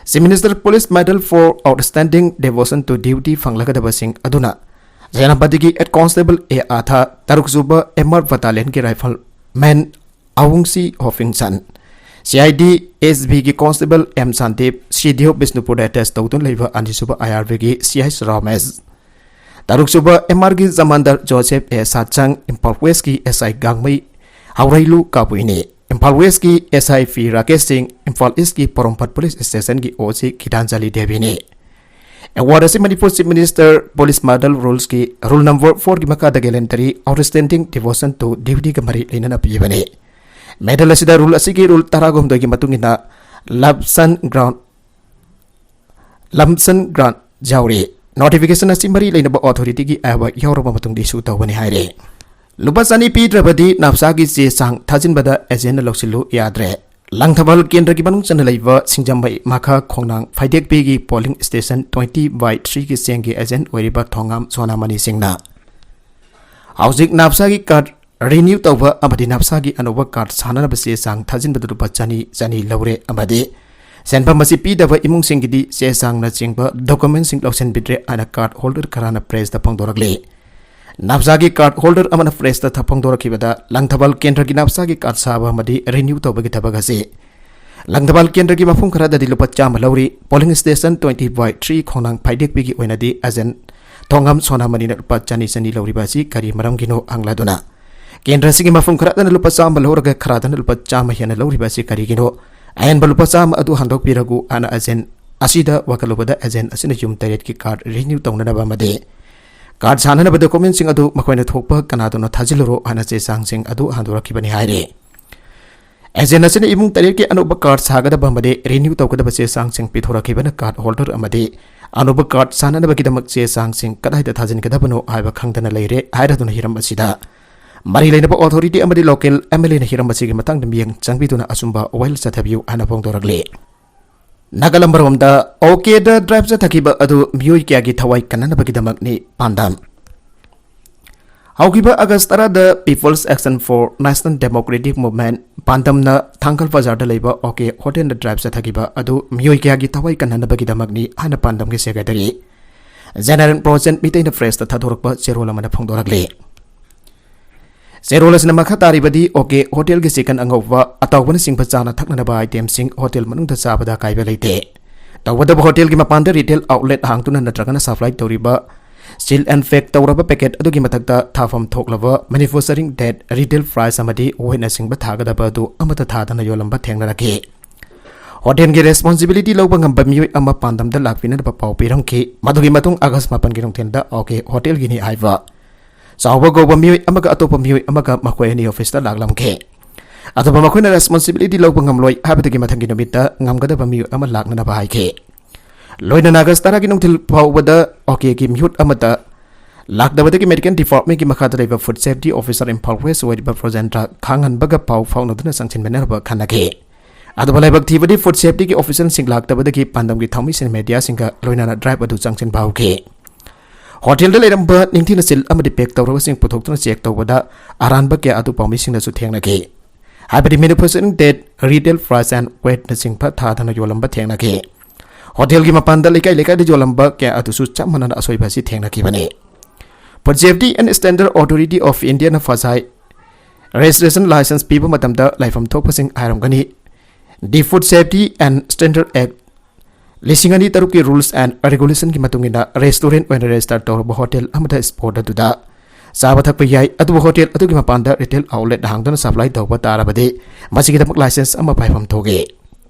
Chief Minister Police Medal for Outstanding Devotion to Duty ꯐꯪꯂꯒꯗꯕꯁꯤꯡ ꯑꯗꯨꯅ ꯁꯦꯅꯥꯄꯇꯤꯒꯤ Head Constable A ꯑꯥꯊꯥ, ꯇꯔꯨꯛꯁꯨꯕ MR Battalionꯒꯤ rifleman ꯑꯋꯨꯡꯁꯤ ꯍꯣꯐꯤꯡꯁꯟ, CID SBꯒꯤ Constable M ꯁꯥꯟꯇꯤꯞ, CDO ꯕꯤꯁꯅꯨꯄꯨꯔꯗ attach ꯇꯧꯗꯨꯅ ꯂꯩꯕ ꯑꯅꯤꯁꯨꯕ IRBꯒꯤ CI ꯔꯥꯃꯦꯁ, ꯇꯔꯨꯛꯁꯨꯕ MRꯒꯤ ꯖꯃꯥꯟꯗꯥꯔ ꯖꯣꯁꯦꯐ A ꯁꯥꯠꯆꯪ, ꯏꯝꯐꯥꯜ Westꯀꯤ SI ꯒꯥꯡꯃꯩ ꯍꯥꯎꯔꯩꯂꯨ ꯀꯥꯕꯨꯏꯅꯤ꯫ ꯏꯝꯐꯥꯜ Westꯀꯤ SI P ꯔꯥꯀꯦꯁ ꯁꯤꯡ, ꯏꯝꯐꯥꯜ Eastꯀꯤ ꯄꯣꯔꯣꯝꯄꯥꯠ Police Stationꯒꯤ OC ꯒꯤꯇꯥꯟꯖꯂꯤ ꯗꯦꯕꯤꯅꯤ꯫ ꯑꯦꯋꯥꯔꯗ ꯑꯁꯤ Manipur chief minister police medal ꯔꯨꯜꯁꯀꯤ ꯔꯨꯜ ꯅꯝꯕꯔ ꯐꯣꯔꯒꯤ ꯃꯈꯥꯗ ꯒꯦꯂꯦꯟꯇꯔꯤ ꯑꯥꯎꯠꯁ꯭ꯇꯦꯟꯗꯤꯡ ꯗꯤꯚꯣꯁꯟ ꯇꯨ ꯗ꯭ꯌꯨꯇꯤꯒ ꯃꯔꯤ ꯂꯩꯅꯅ ꯄꯤꯕꯅꯤ꯫ ꯃꯦꯗꯜ ꯑꯁꯤꯗ ꯔꯨꯜ ꯑꯁꯤꯒꯤ ꯔꯨꯜ ꯇꯔꯥꯒ ꯍꯨꯝꯗꯣꯏꯒꯤ ꯃꯇꯨꯡ ꯏꯟꯅ ꯂꯝꯁꯟ ꯒ꯭ꯔꯥꯟ ꯂꯝꯁꯟ ꯒ꯭ꯔꯥꯟ ꯌꯥꯎꯔꯤ꯫ ꯅꯣꯇꯤꯐꯤꯀꯦꯁꯟ ꯑꯁꯤ ꯃꯔꯤ ꯂꯩꯅꯕ ꯑꯣꯊꯣꯔꯤꯇꯤꯒꯤ ꯑꯌꯥꯕ ꯌꯥꯎꯔꯕ ꯃꯇꯨꯡꯗ ꯏꯁꯨ ꯇꯧꯕꯅꯤ ꯍꯥꯏꯔꯦ꯫ ꯂꯨꯄꯥ ꯆꯅꯤ ꯄꯤꯗ꯭ꯔꯕꯗꯤ ꯅꯥꯞꯁꯥꯒꯤ ꯆꯦ ꯆꯥꯡ ꯊꯥꯖꯤꯟꯕꯗ ꯑꯦꯖꯦꯟꯅ ꯂꯧꯁꯤꯜꯂꯨ ꯌꯥꯗ꯭ꯔꯦ꯫ ꯂꯪꯊꯕꯥꯜ ꯀꯦꯟꯗ꯭ꯔꯒꯤ ꯃꯅꯨꯡ ꯆꯟꯅ ꯂꯩꯕ ꯁꯤꯡꯖꯃꯩ ꯃꯈꯥ ꯈꯣꯡꯅꯥꯡ ꯐꯥꯏꯗꯦꯛꯄꯤꯒꯤ ꯄꯣꯂꯤꯡ ꯁ꯭ꯇꯦꯁꯟ ꯇ꯭ꯋꯦꯟꯇꯤ ꯕꯥꯏ ꯊ꯭ꯔꯤꯒꯤ ꯆꯦꯡꯒꯤ ꯑꯦꯖꯦꯟ ꯑꯣꯏꯔꯤꯕ ꯊꯣꯉꯥꯝ ꯁꯣꯅꯥꯃꯅꯤ ꯁꯤꯡꯅ ꯍꯧꯖꯤꯛ ꯅꯥꯞꯁꯥꯒꯤ ꯀꯥꯔꯗ ꯔꯤꯅ꯭ꯌꯨ ꯇꯧꯕ ꯑꯃꯗꯤ ꯅꯥꯞꯁꯥꯒꯤ ꯑꯅꯧꯕ ꯀꯥꯔꯗ ꯁꯥꯅꯅꯕ ꯆꯦ ꯆꯥꯡ ꯊꯥꯖꯤꯟꯕꯗ ꯂꯨꯄꯥ ꯆꯅꯤ, ꯆꯅꯤ ꯂꯧꯔꯦ ꯑꯃꯗꯤ ꯁꯦꯟꯐꯝ ꯑꯁꯤ ꯄꯤꯗꯕ ꯏꯃꯨꯡꯁꯤꯡꯒꯤꯗꯤ ꯆꯦ ꯆꯥꯡꯅꯆꯤꯡꯕ ꯗꯣꯀꯨꯃꯦꯟꯁꯤꯡ ꯂꯧꯁꯤꯟꯕꯤꯗ꯭ꯔꯦ ꯍꯥꯏꯅ ꯀꯥꯔꯗ ꯍꯣꯜꯗꯔ ꯈꯔꯅ ꯄ꯭ꯔꯦꯁꯇ ꯐꯣꯡꯗꯣꯔꯛꯂꯤ꯫ ꯅꯥꯞꯁꯥꯒꯤ ꯀꯥꯔꯗ ꯍꯣꯜꯗꯔ ꯑꯃꯅ ꯄ꯭ꯔꯦꯁꯇ ꯊ-, ꯐꯣꯡꯗꯣꯔꯛꯈꯤꯕꯗ, ꯂꯪꯊꯕꯥꯜ ꯀꯦꯟꯗ꯭ꯔꯒꯤ ꯅꯥꯞꯁꯥꯒꯤ ꯀꯥꯔꯗ ꯁꯥꯕ ꯑꯃꯗꯤ ꯔꯤꯅ꯭ꯌꯨ ꯇꯧꯕꯒꯤ ꯊꯕꯛ ꯑꯁꯤ ꯂꯪꯊꯕꯥꯜ ꯀꯦꯟꯗ꯭ꯔꯒꯤ ꯃꯐꯝ ꯈꯔꯗꯗꯤ ꯂꯨꯄꯥ ꯆꯥꯝꯃ ꯂꯧꯔꯤ꯫ Polling station twenty by three ꯈꯣꯡꯅꯥꯡ ꯐꯥꯏꯗꯦꯛꯄꯤꯒꯤ ꯑꯣꯏꯅꯗꯤ ꯑꯦꯖꯦꯟ ꯊꯣꯉꯥꯝ ꯁꯣꯅꯥꯃꯅꯤꯅ ꯂꯨꯄꯥ ꯆꯅꯤ ꯆꯅꯤ ꯂꯧꯔꯤꯕ ꯑꯁꯤ ꯀꯔꯤ ꯃꯔꯝꯒꯤꯅꯣ ꯍꯪꯂꯗꯨꯅ, ꯀꯦꯟꯗ꯭ꯔ ꯑꯁꯤꯒꯤ ꯃꯐꯝ ꯈꯔꯗꯅ ꯂꯨꯄꯥ ꯆꯥꯝꯃ ꯂꯧꯔꯒ ꯈꯔꯗꯅ ꯂꯨꯄꯥ ꯆꯥꯝꯃ ꯍꯦꯟꯅ ꯂꯧꯔꯤꯕ ꯑꯁꯤ ꯀꯔꯤꯒꯤꯅꯣ? ꯑꯍꯦꯟꯕ ꯂꯨꯄꯥ ꯆꯥꯝꯃ ꯑꯗꯨ ꯍꯟꯗꯣꯛꯄꯤꯔꯒꯨ ꯍꯥꯏꯅ ꯑꯦꯖꯦꯟ ꯑꯁꯤꯗ ꯋꯥꯀꯠꯂꯨꯕꯗ, ꯑꯦꯖꯦꯟ ꯑꯁꯤꯅ ꯌꯨꯝ ꯇꯔꯦꯠꯀꯤ ꯀꯥꯔꯗ ꯔꯤꯅ꯭ꯌꯨ ꯇꯧꯅꯅꯕ ꯑꯃꯗꯤ ꯀꯥꯔꯗ ꯁꯥꯅꯅꯕ ꯗꯣꯀꯨꯃꯦꯟꯁꯤꯡ ꯑꯗꯨ ꯃꯈꯣꯏꯅ ꯊꯣꯛꯄ ꯀꯅꯥꯗꯅꯣ ꯊꯥꯖꯤꯜꯂꯨꯔꯣ ꯍꯥꯏꯅ ꯆꯦ ꯆꯥꯡꯁꯤꯡ ꯑꯗꯨ ꯍꯟꯗꯣꯔꯛꯈꯤꯕꯅꯤ ꯍꯥꯏꯔꯤ꯫ ꯑꯦꯖꯦꯟ ꯑꯁꯤꯅ ꯏꯃꯨꯡ ꯇꯔꯦꯠꯀꯤ ꯑꯅꯧꯕ ꯀꯥꯔꯗ ꯁꯥꯒꯗꯕ ꯑꯃꯗꯤ ꯔꯤꯅ꯭ꯌꯨ ꯇꯧꯒꯗꯕ ꯆꯦ ꯆꯥꯡꯁꯤꯡ ꯄꯤꯊꯣꯔꯛꯈꯤꯕꯅ ꯀꯥꯔꯗ ꯍꯣꯜꯗꯔ ꯑꯃꯗꯤ ꯑꯅꯧꯕ ꯀꯥꯔꯗ ꯁꯥꯅꯅꯕꯒꯤꯗꯃꯛ ꯆꯦ ꯆꯥꯡꯁꯤꯡ ꯀꯗꯥꯏꯗ ꯊꯥꯖꯤꯟꯒꯗꯕꯅꯣ ꯍꯥꯏꯕ ꯈꯪꯗꯅ ꯂꯩꯔꯦ ꯍꯥꯏꯔꯗꯨꯅ ꯍꯤꯔꯝ ꯑꯁꯤꯗ ꯃꯔꯤ ꯂꯩꯅꯕ ꯑꯣꯊꯣꯔꯤꯇꯤ ꯑꯃꯗꯤ ꯂꯣꯀꯦꯜ ꯑꯦꯝ ꯑꯦꯜ ꯑꯦꯅ ꯍꯤꯔꯝ ꯑꯁꯤꯒꯤ ꯃꯇꯥꯡꯗ ꯃꯤꯠꯌꯦꯡ ꯆꯪꯕꯤꯗꯨꯅ ꯑꯆꯨꯝꯕ ꯋꯥꯌꯦꯜ ꯆꯠꯊꯕꯤꯌꯨ ꯍꯥꯏꯅ ꯐꯣꯡꯗꯣꯔꯛꯂꯤ꯫ ꯅꯥꯒꯥꯂꯝ ꯃꯔꯣꯝꯗ ꯑꯣꯀꯦꯗ ꯗ꯭ꯔꯥꯏꯚ ꯆꯠꯊꯈꯤꯕ ꯑꯗꯨ ꯃꯤꯑꯣꯏ ꯀꯌꯥꯒꯤ ꯊꯋꯥꯏ ꯀꯟꯅꯅꯕꯒꯤꯗꯃꯛꯅꯤ ꯄꯥꯟꯗꯝ꯫ ꯍꯧꯈꯤꯕ ꯑꯥꯒꯁ ꯇꯔꯥꯗ People's Action for National Democratic Movement ꯄꯥꯟꯗꯝꯅ ꯊꯥꯡꯒꯜ ꯕꯖꯥꯔꯗ ꯂꯩꯕ ꯑꯣꯀꯦ ꯍꯣꯇꯦꯜꯗ ꯗ꯭ꯔꯥꯏꯚ ꯆꯠꯊꯈꯤꯕ ꯑꯗꯨ ꯃꯤꯑꯣꯏ ꯀꯌꯥꯒꯤ ꯊꯋꯥꯏ ꯀꯟꯅꯅꯕꯒꯤꯗꯃꯛꯅꯤ ꯍꯥꯏꯅ ꯄꯥꯟꯗꯝꯒꯤ ꯁꯦꯀ꯭ꯔꯦꯇꯔꯤ ꯖꯦꯅꯔꯦꯜ ꯄ꯭ꯔꯣꯖꯦꯟ ꯃꯤꯇꯩꯅ ꯄ꯭ꯔꯦꯁꯇ ꯊꯥꯗꯣꯔꯛꯄ ꯆꯦꯔꯣꯜ ꯑꯃꯅ ꯐꯣꯡꯗꯣꯔꯛꯂꯤ꯫ ꯆꯦꯔꯣꯜ ꯑꯁꯤꯅ ꯃꯈꯥ ꯇꯥꯔꯤꯕꯗꯤ ꯑꯣꯀꯦ ꯍꯣꯇꯦꯜꯒꯤ ꯆꯤꯀꯟ ꯑꯉꯧꯕ, ꯑꯇꯥꯎꯕꯅꯆꯤꯡꯕ ꯆꯥꯅ ꯊꯛꯅꯅꯕ ꯑꯥꯏꯇꯦꯝꯁꯤꯡ ꯍꯣꯇꯦꯜ ꯃꯅꯨꯡꯗ ꯆꯥꯕꯗ ꯑꯀꯥꯏꯕ ꯂꯩꯇꯦ꯫ ꯇꯧꯕꯇꯕꯨ ꯍꯣꯇꯦꯜꯒꯤ ꯃꯄꯥꯟꯗ ꯔꯤꯇꯦꯜ ꯑꯥꯎꯠꯂꯦꯠ ꯍꯥꯡꯗꯨꯅ ꯅꯠꯇ꯭ꯔꯒꯅ ꯁꯄ꯭ꯂꯥꯏ ꯇꯧꯔꯤꯕ ꯁꯤꯜ ꯑꯦꯟ ꯄꯦꯛ ꯇꯧꯔꯕ ꯄꯦꯀꯦꯠ ꯑꯗꯨꯒꯤ ꯃꯊꯛꯇ ꯊꯥꯐꯝ ꯊꯣꯛꯂꯕ ꯃꯦꯅꯨꯐꯦꯛꯆꯔꯤꯡ ꯗꯦꯠ, ꯔꯤꯇꯦꯜ ꯄ꯭ꯔꯥꯏꯁ ꯑꯃꯗꯤ ꯋꯦꯠꯅꯆꯤꯡꯕ ꯊꯥꯒꯗꯕ ꯑꯗꯨ ꯑꯃꯠꯇ ꯊꯥꯗꯅ ꯌꯣꯜꯂꯝꯕ ꯊꯦꯡꯅꯔꯛꯈꯤ꯫ ꯍꯣꯇꯦꯜꯒꯤ ꯔꯦꯁꯄꯣꯟꯁꯤꯕꯤꯂꯤꯇꯤ ꯂꯧꯕ ꯉꯝꯕ ꯃꯤꯑꯣꯏ ꯑꯃ ꯄꯥꯟꯗꯝꯗ ꯂꯥꯛꯄꯤꯅꯅꯕ ꯄꯥꯎ ꯄꯤꯔꯝꯈꯤ꯫ ꯃꯗꯨꯒꯤ ꯃꯇꯨꯡ ꯑꯥꯒꯁ ꯃꯥꯄꯟꯒꯤ ꯅꯨꯡꯊꯤꯜꯗ ꯑꯣꯀꯦ ꯍꯣꯇꯦꯜꯒꯤꯅꯤ ꯍꯥꯏꯕ ꯆꯥꯎꯕ ꯀꯧꯕ ꯃꯤꯑꯣꯏ ꯑꯃꯒ ꯑꯇꯣꯞꯄ ꯃꯤꯑꯣꯏ ꯑꯃꯒ ꯃꯈꯣꯏ ꯑꯅꯤ ꯑꯣꯐꯤꯁꯇ ꯂꯥꯛꯂꯝꯈꯤ꯫ ꯑꯗꯨꯕꯨ ꯃꯈꯣꯏꯅ ꯔꯦꯁꯄꯣꯟꯁꯤꯕꯤꯂꯤꯇꯤ ꯂꯧꯕ ꯉꯝꯂꯣꯏ ꯍꯥꯏꯕꯗꯨꯒꯤ ꯃꯊꯪꯒꯤ ꯅꯨꯃꯤꯠꯇ ꯉꯝꯒꯗꯕ ꯃꯤꯑꯣꯏ ꯑꯃ ꯂꯥꯛꯅꯅꯕ ꯍꯥꯏꯈꯤ꯫ ꯂꯣꯏꯅꯅ ꯑꯥꯒꯁ ꯇꯔꯥꯒꯤ ꯅꯨꯡꯊꯤꯜ ꯐꯥꯎꯕꯗ ꯑꯣꯀꯦꯒꯤ ꯃꯤꯍꯨꯠ ꯑꯃꯗ ꯂꯥꯛꯇꯕꯗꯒꯤ ꯃꯦꯗꯤꯀꯦꯜ ꯗꯤꯄꯥꯔꯠꯃꯦꯟꯒꯤ ꯃꯈꯥꯗ ꯂꯩꯕ food safety officer Imphal west ꯑꯣꯏꯔꯤꯕ ꯄ꯭ꯔꯣꯖꯦꯟꯗ꯭ꯔ ꯈꯥꯡꯍꯟꯕꯒ ꯄꯥꯎ ꯐꯥꯎꯅꯗꯨꯅ ꯆꯪꯁꯤꯟꯃꯤꯟꯅꯅꯕ ꯈꯟꯅꯈꯤ꯫ ꯑꯗꯨꯕꯨ ꯂꯥꯏꯕꯛ ꯊꯤꯕꯗꯤ ꯐꯨꯗ ꯁꯦꯐꯇꯤꯒꯤ ꯑꯣꯐꯤꯁꯤꯌꯦꯜꯁꯤꯡ ꯂꯥꯛꯇꯕꯗꯒꯤ ꯄꯥꯟꯗꯝꯒꯤ ꯊꯧꯃꯤꯁꯤꯡ ꯃꯦꯗꯤꯌꯥꯁꯤꯡꯒ ꯂꯣꯏꯅꯅ ꯗ꯭ꯔꯥꯏꯚ ꯑꯗꯨ ꯆꯪꯁꯤꯟꯕ ꯍꯧꯈꯤ꯫ ꯍꯣꯇꯦꯜꯗ ꯂꯩꯔꯝꯕ ꯅꯤꯡꯊꯤꯅ ꯁꯤꯜ ꯑꯃꯗꯤ ꯄꯦꯛ ꯇꯧꯔꯕꯁꯤꯡ ꯄꯨꯊꯣꯛꯇꯨꯅ ꯆꯦꯛ ꯇꯧꯕꯗ ꯑꯔꯥꯟꯕ ꯀꯌꯥ ꯑꯗꯨ ꯄꯥꯎꯃꯤꯁꯤꯡꯅꯁꯨ ꯊꯦꯡꯅꯈꯤ꯫ ꯍꯥꯏꯕꯗꯤ manufacturing date, retail price and weightꯅꯆꯤꯡꯕ ꯊꯥꯗꯅ ꯌꯣꯜꯂꯝꯕ ꯊꯦꯡꯅꯈꯤ꯫ ꯍꯣꯇꯦꯜꯒꯤ ꯃꯄꯥꯟꯗ ꯂꯩꯀꯥꯏ ꯂꯩꯀꯥꯏꯗ ꯌꯣꯜꯂꯝꯕ ꯀꯌꯥ ꯑꯗꯨꯁꯨ ꯆꯞ ꯃꯥꯟꯅꯅ ꯑꯁꯣꯏꯕ ꯑꯁꯤ ꯊꯦꯡꯅꯈꯤꯕꯅꯤ꯫ Food Safety and Standard Authority of Indiaꯅ ꯐꯖꯥꯏ ꯔꯦꯖꯤꯁꯇ꯭ꯔꯦꯁꯟ ꯂꯥꯏꯁꯦꯟꯁ ꯄꯤꯕ ꯃꯇꯝꯗ ꯂꯩꯐꯝ ꯊꯣꯛꯄꯁꯤꯡ ꯍꯥꯏꯔꯝꯒꯅꯤ꯫ The Food Safety and Standard Act ꯂꯤꯁꯤꯡ ꯑꯅꯤ ꯇꯔꯨꯛꯀꯤ Rules and Regulationꯒꯤ ꯃꯇꯨꯡ ꯏꯟꯅ ꯔꯦꯁꯇꯨꯔꯦꯟ ꯑꯣꯏꯅ ꯔꯦꯖꯤꯁꯇꯔ ꯇꯧꯔꯕ ꯍꯣꯇꯦꯜ ꯑꯃꯗ ꯁ꯭ꯄꯣꯠ ꯑꯗꯨꯗ ꯆꯥꯕ ꯊꯛꯄ ꯌꯥꯏ, ꯑꯗꯨꯕꯨ ꯍꯣꯇꯦꯜ ꯑꯗꯨꯒꯤ ꯃꯄꯥꯟꯗ ꯔꯤꯇꯦꯜ ꯑꯥꯎꯠꯂꯦꯠ ꯍꯥꯡꯗꯨꯅ ꯁꯄ꯭ꯂꯥꯏ ꯇꯧꯕ ꯇꯥꯔꯕꯗꯤ ꯃꯁꯤꯒꯤꯗꯃꯛ ꯂꯥꯏꯁꯦꯟꯁ ꯑꯃ ꯄꯥꯏꯐꯝ ꯊꯣꯛꯏ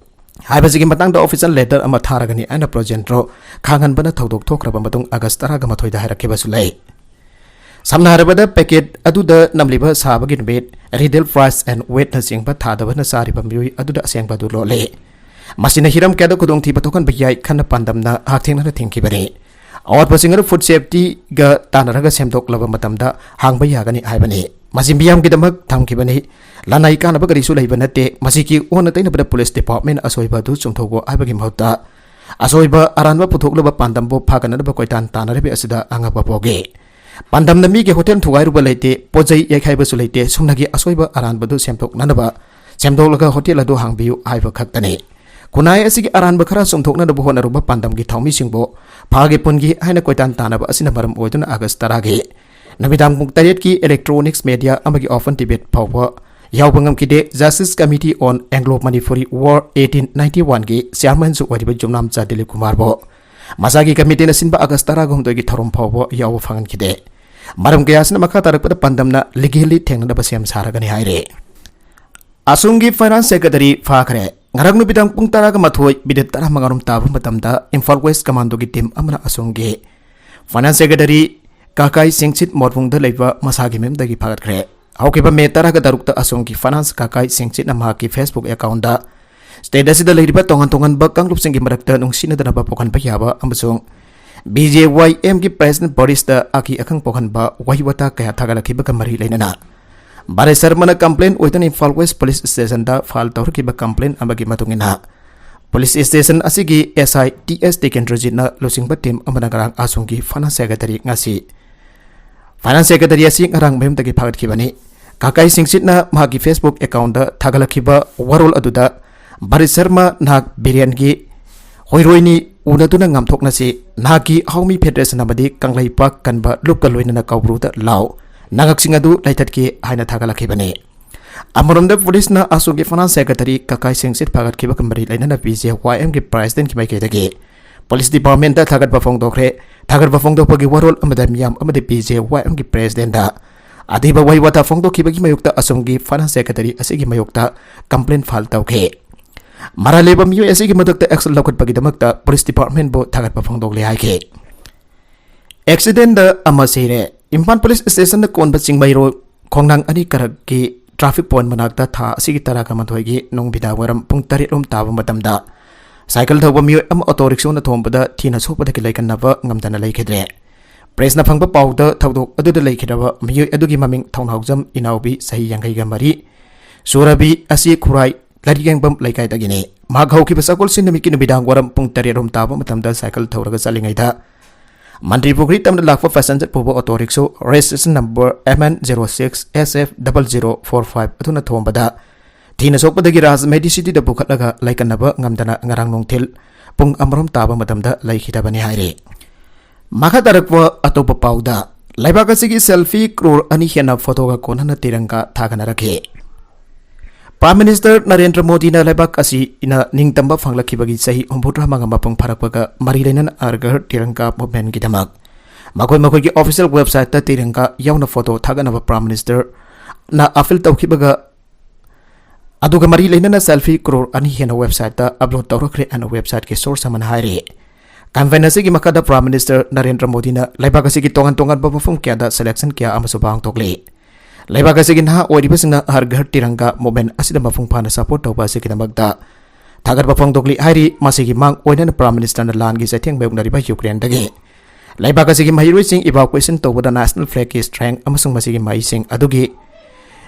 ꯍꯥꯏꯕꯁꯤꯒꯤ ꯃꯇꯥꯡꯗ ꯑꯣꯐꯤꯁꯤꯌꯦꯜ ꯂꯦꯇꯔ ꯑꯃ ꯊꯥꯔꯒꯅꯤ ꯍꯥꯏꯅ ꯄ꯭ꯔꯣꯖꯦꯟꯗ꯭ꯔꯣ ꯈꯥꯡꯍꯟꯕꯅ ꯊꯧꯗꯣꯛ ꯊꯣꯛꯈ꯭ꯔꯕ ꯃꯇꯨꯡ ꯑꯥꯒꯁ ꯇꯔꯥꯒ ꯃꯥꯊꯣꯏꯗ ꯍꯥꯏꯔꯛꯈꯤꯕꯁꯨ ꯂꯩ꯫ ꯁꯝꯅ ꯍꯥꯏꯔꯕꯗ, ꯄꯦꯀꯦꯠ ꯑꯗꯨꯗ ꯅꯝꯂꯤꯕ ꯁꯥꯕꯒꯤ ꯅꯨꯃꯤꯠ, retail price and weightꯅꯆꯤꯡꯕ ꯊꯥꯗꯕꯅ ꯆꯥꯔꯤꯕ ꯃꯤꯑꯣꯏ ꯑꯗꯨꯗ ꯑꯁꯦꯡꯕ ꯑꯗꯨ ꯂꯣꯠꯂꯤ꯫ ꯃꯁꯤꯅ ꯍꯤꯔꯝ ꯀꯌꯥꯗ ꯈꯨꯗꯣꯡꯊꯤꯕ ꯊꯣꯛꯍꯟꯕ ꯌꯥꯏ ꯈꯟꯅ ꯄꯥꯟꯗꯝꯅ ꯍꯛꯊꯦꯡꯅꯅ ꯊꯤꯡꯈꯤꯕꯅꯤ꯫ ꯑꯋꯥꯠꯄꯁꯤꯡ ꯑꯗꯨ ꯐꯨꯗ ꯁꯦꯐꯇꯤꯒ ꯇꯥꯟꯅꯔꯒ ꯁꯦꯝꯗꯣꯛꯂꯕ ꯃꯇꯝꯗ ꯍꯥꯡꯕ ꯌꯥꯒꯅꯤ ꯍꯥꯏꯕꯅꯤ꯫ ꯃꯁꯤ ꯃꯤꯌꯥꯝꯒꯤꯗꯃꯛ ꯊꯝꯈꯤꯕꯅꯤ꯫ ꯂꯅꯥꯏ ꯀꯥꯟꯅꯕ ꯀꯔꯤꯁꯨ ꯂꯩꯕ ꯅꯠꯇꯦ꯫ ꯃꯁꯤꯒꯤ ꯑꯣꯟꯅ ꯇꯩꯅꯕꯗ ꯄꯨꯂꯤꯁ ꯗꯤꯄꯥꯔꯠꯃꯦꯟꯅ ꯑꯁꯣꯏꯕ ꯑꯗꯨ ꯆꯨꯝꯊꯣꯛꯎ ꯍꯥꯏꯕꯒꯤ ꯃꯍꯨꯠꯇ ꯑꯁꯣꯏꯕ ꯑꯔꯥꯟꯕ ꯄꯨꯊꯣꯛꯂꯕ ꯄꯥꯟꯗꯝꯕꯨ ꯐꯥꯒꯠꯅꯅꯕ ꯀꯣꯏꯇꯥꯟ ꯇꯥꯟꯅꯔꯤꯕ ꯑꯁꯤꯗ ꯑꯉꯛꯄ ꯄꯣꯛꯏ꯫ ꯄꯥꯟꯗꯝꯅ ꯃꯤꯒꯤ ꯍꯣꯇꯦꯜ ꯊꯨꯒꯥꯏꯔꯨꯕ ꯂꯩꯇꯦ, ꯄꯣꯠ ꯆꯩ ꯌꯩꯈꯥꯏꯕꯁꯨ ꯂꯩꯇꯦ꯫ ꯁꯨꯞꯅꯒꯤ ꯑꯁꯣꯏꯕ ꯑꯔꯥꯟꯕꯗꯨ ꯁꯦꯝꯗꯣꯛꯅꯅꯕ, ꯁꯦꯝꯗꯣꯛꯂꯒ ꯍꯣꯇꯦꯜ ꯑꯗꯨ ꯍꯥꯡꯕꯤꯌꯨ ꯍꯥꯏꯕ ꯈꯛꯇꯅꯤ꯫ ꯈꯨꯟꯅꯥꯏ ꯑꯁꯤꯒꯤ ꯑꯔꯥꯟꯕ ꯈꯔ ꯆꯨꯝꯊꯣꯛꯅꯅꯕ ꯍꯣꯠꯅꯔꯨꯕ ꯄꯥꯟꯗꯝꯒꯤ ꯊꯧꯃꯤꯁꯤꯡꯕꯨ ꯐꯥꯒꯦ ꯄꯨꯟꯒꯦ ꯍꯥꯏꯅ ꯀꯣꯏꯇꯥꯟ ꯇꯥꯟꯅꯕ ꯑꯁꯤꯅ ꯃꯔꯝ ꯑꯣꯏꯗꯨꯅ ꯑꯥꯒꯁ ꯇꯔꯥꯒꯤ ꯅꯨꯃꯤꯗꯥꯡ ꯄꯨꯡ ꯇꯔꯦꯠꯀꯤ electronics media ꯑꯃꯒꯤ open debate ꯐꯥꯎꯕ ꯌꯥꯎꯕ ꯉꯝꯈꯤꯗꯦ꯫ Justice Committee on Anglo Manipuri War eighteen ninety oneꯒꯤ chairmanꯁꯨ ꯑꯣꯏꯔꯤꯕ ꯌꯨꯝꯅꯥꯝꯆꯥ ꯗꯤꯂꯤꯞ ꯀꯨꯃꯥꯔꯕꯨ ꯃꯁꯥꯒꯤ ꯀꯃꯤꯇꯤꯅ ꯁꯤꯟꯕ ꯑꯥꯒꯁ ꯇꯔꯥꯒ ꯍꯨꯝꯗꯣꯏꯒꯤ ꯊꯧꯔꯝ ꯐꯥꯎꯕ ꯌꯥꯎꯕ ꯐꯪꯍꯟꯈꯤꯗꯦ꯫ ꯃꯔꯝ ꯀꯌꯥꯁꯤꯅ ꯃꯈꯥ ꯇꯥꯔꯛꯄꯗ ꯄꯥꯟꯗꯝꯅ legally ꯊꯦꯡꯅꯅꯕ ꯁꯦꯝ ꯁꯥꯔꯒꯅꯤ ꯍꯥꯏꯔꯦ꯫ ꯑꯁꯣꯝꯒꯤ finance secretary ꯐꯥꯈ꯭ꯔꯦ꯫ ꯉꯔꯥꯡ ꯅꯨꯃꯤꯗꯥꯡ ꯄꯨꯡ ꯇꯔꯥꯒ ꯃꯥꯊꯣꯏ ꯃꯤꯅꯤꯠ ꯇꯔꯥꯃꯉꯥꯔꯣꯝ ꯇꯥꯕ ꯃꯇꯝꯗ ꯏꯝꯐꯥꯜ ꯋꯦꯁ ꯀꯃꯥꯟꯗꯣꯒꯤ ꯇꯤꯝ ꯑꯃꯅ ꯑꯁꯣꯝꯒꯤ ꯐꯥꯏꯅꯥꯟꯁ ꯁꯦꯀ꯭ꯔꯦꯇꯔꯤ ꯀꯥꯀꯥꯏ ꯁꯤꯡꯁꯤꯠ ꯃꯣꯠꯕꯨꯡꯗ ꯂꯩꯕ ꯃꯁꯥꯒꯤ ꯃꯌꯨꯝꯗꯒꯤ ꯐꯥꯒꯠꯈ꯭ꯔꯦ꯫ ꯍꯧꯈꯤꯕ ꯃꯦ ꯇꯔꯥꯒ ꯇꯔꯨꯛꯇ ꯑꯁꯣꯝꯒꯤ ꯐꯥꯏꯅꯥꯟꯁ ꯀꯥꯀꯥꯏ ꯁꯤꯡꯁꯤꯠꯅ ꯃꯍꯥꯛꯀꯤ Facebook accountꯇ state ꯑꯁꯤꯗ ꯂꯩꯔꯤꯕ ꯇꯣꯉꯥꯟ ꯇꯣꯉꯥꯟꯕ ꯀꯥꯡꯂꯨꯞꯁꯤꯡꯒꯤ ꯃꯔꯛꯇ ꯅꯨꯡꯁꯤꯅꯗꯅꯕ ꯄꯣꯛꯍꯟꯕ ꯌꯥꯕ ꯑꯃꯁꯨꯡ BJYMꯒꯤ president ꯕꯣꯔꯤꯁꯇ ꯑꯀꯤ ꯑꯈꯪ ꯄꯣꯛꯍꯟꯕ ꯋꯥꯍꯩ ꯋꯥꯇꯥ ꯀꯌꯥ ꯊꯥꯒꯠꯂꯛꯈꯤꯕꯒ ꯃꯔꯤ ꯂꯩꯅꯅ ꯚꯥꯔꯠ ꯁꯔꯃꯅ complaint ꯑꯣꯏꯗꯨꯅ ꯏꯝꯐꯥꯜ ꯋꯦꯁ ꯄꯨꯂꯤꯁ ꯁ꯭ꯇꯦꯁꯟꯗ ꯐꯥꯏꯜ ꯇꯧꯔꯛꯈꯤꯕ complaint ꯑꯃꯒꯤ ꯃꯇꯨꯡ ꯏꯟꯅ ꯄꯨꯂꯤꯁ ꯁ꯭ꯇꯦꯁꯟ ꯑꯁꯤꯒꯤ SI TS ꯇꯤꯀꯦꯟꯗ꯭ꯔꯖꯤꯠꯅ ꯂꯨꯆꯤꯡꯕ ꯇꯤꯝ ꯑꯃꯅ ꯉꯔꯥꯡ ꯑꯁꯣꯝꯒꯤ ꯐꯥꯏꯅꯥꯟꯁ ꯁꯦꯀ꯭ꯔꯦꯇꯔꯤ ꯉꯁꯤ ꯐꯥꯏꯅꯥꯟꯁ ꯁꯦꯀ꯭ꯔꯦꯇꯔꯤ ꯑꯁꯤ ꯉꯔꯥꯡ ꯃꯌꯨꯝꯗꯒꯤ ꯐꯥꯒꯠꯈꯤꯕꯅꯤ꯫ ꯀꯥꯀꯥꯏ ꯁꯤꯡꯁꯤꯠꯅ ꯃꯍꯥꯛꯀꯤ Facebook accountꯇ ꯊꯥꯒꯠꯂꯛꯈꯤꯕ ꯋꯥꯔꯣꯜ ꯑꯗꯨꯗ ꯚꯥꯔꯠ ꯁꯔꯃ ꯅꯍꯥꯛ ꯕꯤꯔꯦꯟꯒꯤ ꯍꯣꯏꯔꯣꯏꯅꯤ, ꯎꯅꯗꯨꯅ ꯉꯥꯝꯊꯣꯛꯅꯁꯤ, ꯅꯍꯥꯛꯀꯤ ꯍꯥꯎꯃꯤ ꯐꯦꯗꯔꯦꯁꯟ ꯑꯃꯗꯤ ꯀꯪꯂꯩꯄꯥꯛ ꯀꯟꯕ ꯂꯨꯞꯀ ꯂꯣꯏꯅꯅ ꯀꯧꯕ꯭ꯔꯨꯗ ꯂꯥꯎ, ꯅꯉꯛꯁꯤꯡ ꯑꯗꯨ ꯂꯩꯊꯠꯀꯦ ꯍꯥꯏꯅ ꯊꯥꯒꯠꯂꯛꯈꯤꯕꯅꯤ꯫ ꯑꯃꯔꯣꯝꯗ ꯄꯨꯂꯤꯁꯅ ꯑꯁꯣꯝꯒꯤ ꯐꯥꯏꯅꯥꯟꯁ ꯁꯦꯀ꯭ꯔꯦꯇꯔꯤ ꯀꯥꯀꯥꯏ ꯁꯤꯡꯁꯤꯠ ꯐꯥꯒꯠꯈꯤꯕꯒ ꯃꯔꯤ ꯂꯩꯅꯅ BJYMꯒꯤ presidentꯀꯤ ꯃꯥꯏꯀꯩꯗꯒꯤ ꯄꯨꯂꯤꯁ departmentꯇ ꯊꯥꯒꯠꯄ ꯐꯣꯡꯗꯣꯛꯈ꯭ꯔꯦ꯫ ꯊꯥꯒꯠꯄ ꯐꯣꯡꯗꯣꯛꯄꯒꯤ ꯋꯥꯔꯣꯜ ꯑꯃꯗ ꯃꯤꯌꯥꯝ ꯑꯃꯗꯤ BJYMꯒꯤ presidentꯇ ꯑꯊꯤꯕ ꯋꯥꯍꯩ ꯋꯥꯇꯥ ꯐꯣꯡꯗꯣꯛꯈꯤꯕꯒꯤ ꯃꯥꯌꯣꯛꯇ ꯑꯁꯣꯝꯒꯤ ꯐꯥꯏꯅꯥꯟꯁ ꯁꯦꯀ꯭ꯔꯦꯇꯔꯤ ꯑꯁꯤꯒꯤ ꯃꯥꯌꯣꯛꯇ complaint file ꯇꯧꯈꯤ꯫ ꯃꯔꯥꯜ ꯂꯩꯕ ꯃꯤꯑꯣꯏ ꯑꯁꯤꯒꯤ ꯃꯊꯛꯇ action ꯂꯧꯈꯠꯄꯒꯤꯗꯃꯛꯇ ꯄꯨꯂꯤꯁ departmentꯕꯨ ꯊꯥꯒꯠꯄ ꯐꯣꯡꯗꯣꯛꯂꯦ ꯍꯥꯏꯈꯤ꯫ Accidentꯗ ꯑꯃ ꯁꯤꯔꯦ꯫ ꯏꯝꯐꯥꯜ ꯄꯨꯂꯤꯁ ꯁ꯭ꯇꯦꯁꯟꯗ ꯀꯣꯟꯕ ꯆꯤꯡꯃꯩꯔꯣ ꯈꯣꯡꯅꯥꯡ ꯑꯅꯤ ꯀꯥꯔꯛꯀꯤ traffic point ꯃꯅꯥꯛꯇ ꯊꯥ ꯑꯁꯤꯒꯤ ꯇꯔꯥꯒ ꯃꯥꯊꯣꯏꯒꯤ ꯅꯨꯃꯤꯗꯥꯡ ꯋꯥꯏꯔꯝ ꯄꯨꯡ ꯇꯔꯦꯠ ꯔꯣꯝ ꯇꯥꯕ ꯃꯇꯝꯗ ꯁꯥꯏꯀꯜ ꯊꯧꯕ ꯃꯤꯑꯣꯏ ꯑꯃ ꯑꯣꯇꯣ ꯔꯤꯛꯁꯣꯅ ꯊꯣꯝꯕꯗ ꯊꯤꯅ ꯁꯣꯛꯄꯗꯒꯤ ꯂꯩꯀꯟꯅꯕ ꯉꯝꯗꯅ ꯂꯩꯈꯤꯗ꯭ꯔꯦ꯫ ꯄ꯭ꯔꯦꯁꯅ ꯐꯪꯕ ꯄꯥꯎꯗ ꯊꯧꯗꯣꯛ ꯑꯗꯨꯗ ꯂꯩꯈꯤꯗ꯭ꯔꯕ ꯃꯤꯑꯣꯏ ꯑꯗꯨꯒꯤ ꯃꯃꯤꯡ ꯊꯧꯅꯥꯎꯖꯝ ꯏꯅꯥꯎꯕꯤ, ꯆꯍꯤ ꯌꯥꯡꯈꯩꯒ ꯃꯔꯤ, ꯁꯨꯔꯕꯤ ꯑꯁꯤ ꯈꯨꯔꯥꯏ ꯂꯥꯏꯔꯤꯛꯌꯦꯡꯕꯝ ꯂꯩꯀꯥꯏꯗꯒꯤꯅꯤ꯫ ꯃꯍꯥꯛ ꯍꯧꯈꯤꯕ ꯁꯒꯣꯜꯁꯦꯟ ꯅꯨꯃꯤꯠꯀꯤ ꯅꯨꯃꯤꯗꯥꯡ ꯋꯥꯏꯔꯝ ꯄꯨꯡ ꯇꯔꯦꯠ ꯔꯣꯝ ꯇꯥꯕ ꯃꯇꯝꯗ ꯁꯥꯏꯀꯜ ꯊꯧꯔꯒ ꯆꯠꯂꯤꯉꯩꯗ ꯃꯟꯇ꯭ꯔꯤ ꯄꯨꯈ꯭ꯔꯤ ꯇꯝꯅ ꯂꯥꯛꯄ passenger ꯄꯨꯕ auto rickshaw registration number MN zero six SF double zero four five ꯑꯗꯨꯅ ꯊꯣꯝꯕꯗ ꯊꯤꯅ ꯁꯣꯛꯄꯗꯒꯤ ꯔꯥꯖ ꯃꯦꯗꯤꯁꯤꯇꯤꯗ ꯄꯨꯈꯠꯂꯒ ꯂꯩꯀꯟꯅꯕ ꯉꯝꯗꯅ ꯉꯔꯥꯡ ꯅꯨꯡꯊꯤꯜ ꯄꯨꯡ ꯑꯃꯔꯣꯝ ꯇꯥꯕ ꯃꯇꯝꯗ ꯂꯩꯈꯤꯗꯕꯅꯤ ꯍꯥꯏꯔꯤ꯫ ꯃꯈꯥ ꯇꯥꯔꯛꯄ ꯑꯇꯣꯞꯄ ꯄꯥꯎꯗ, ꯂꯩꯕꯥꯛ ꯑꯁꯤꯒꯤ selfie ꯀ꯭ꯔꯣꯔ ꯑꯅꯤ ꯍꯦꯟꯅ ꯐꯣꯇꯣꯒ ꯀꯣꯟꯅꯅ ꯇꯤꯔꯪꯒꯥ ꯊꯥꯒꯠꯅꯔꯛꯈꯤ꯫ Prime Minister ꯅꯔꯦꯟꯗ꯭ꯔ ꯃꯣꯗꯤꯅ ꯂꯩꯕꯥꯛ ꯑꯁꯤꯅ ꯅꯤꯡꯇꯝꯕ ꯐꯪꯂꯛꯈꯤꯕꯒꯤ ꯆꯍꯤ ꯍꯨꯝꯐꯨꯇꯔꯥ ꯃꯉꯥ ꯃꯄꯨꯡ ꯐꯥꯔꯛꯄꯒ ꯃꯔꯤ ꯂꯩꯅꯅ ꯑꯔꯒꯔ ꯇꯤꯔꯪꯒꯥ movementꯀꯤꯗꯃꯛ ꯃꯈꯣꯏ ꯃꯈꯣꯏꯒꯤ official websiteꯇ ꯇꯤꯔꯪꯒꯥ ꯌꯥꯎꯅ ꯐꯣꯇꯣ ꯊꯥꯒꯠꯅꯕ Prime Ministerꯅ appeal ꯇꯧꯈꯤꯕꯒ ꯑꯗꯨꯒ ꯃꯔꯤ ꯂꯩꯅꯅ selfie ꯀ꯭ꯔꯣꯔ ꯑꯅꯤ ꯍꯦꯟꯅ website ꯇ upload ꯇꯧꯔꯛꯈ꯭ꯔꯦ ꯍꯥꯏꯅ website ꯀꯤ source ꯑꯃꯅ ꯍꯥꯏꯔꯤ꯫ Campaign ꯑꯁꯤꯒꯤ ꯃꯈꯥꯗ Prime Minister ꯅꯔꯦꯟꯗ꯭ꯔ ꯃꯣꯗꯤꯅ ꯂꯩꯕꯥꯛ ꯑꯁꯤꯒꯤ ꯇꯣꯉꯥꯟ ꯇꯣꯉꯥꯟꯕ ꯃꯐꯝ ꯀꯌꯥꯗ selection ꯀꯌꯥ ꯑꯃꯁꯨ ꯄꯥꯡꯊꯣꯛꯂꯤ꯫ ꯂꯩꯕꯥꯛ ꯑꯁꯤꯒꯤ ꯅꯍꯥ ꯑꯣꯏꯔꯤꯕꯁꯤꯡꯅ ꯍꯔ ꯘꯔ ꯇꯤꯔꯪꯒꯥ movement ꯑꯁꯤꯗ ꯃꯄꯨꯡ ꯐꯥꯅ support ꯇꯧꯕ ꯑꯁꯤꯒꯤꯗꯃꯛꯇ ꯊꯥꯒꯠꯄ ꯐꯣꯡꯗꯣꯛꯂꯤ ꯍꯥꯏꯔꯤ꯫ ꯃꯁꯤꯒꯤ ꯃꯥꯡ ꯑꯣꯏꯅꯅ Prime Minister ꯅ ꯂꯥꯟꯒꯤ ꯆꯩꯊꯦꯡ ꯃꯥꯌꯣꯛꯅꯔꯤꯕ ꯌꯨꯀ꯭ꯔꯦꯟꯗꯒꯤ ꯂꯩꯕꯥꯛ ꯑꯁꯤꯒꯤ ꯃꯍꯩꯔꯣꯏꯁꯤꯡ evacuation ꯇꯧꯕꯗ national flag ꯀꯤ strength ꯑꯃꯁꯨꯡ ꯃꯁꯤꯒꯤ ꯃꯍꯩꯁꯤꯡ ꯑꯗꯨꯒꯤ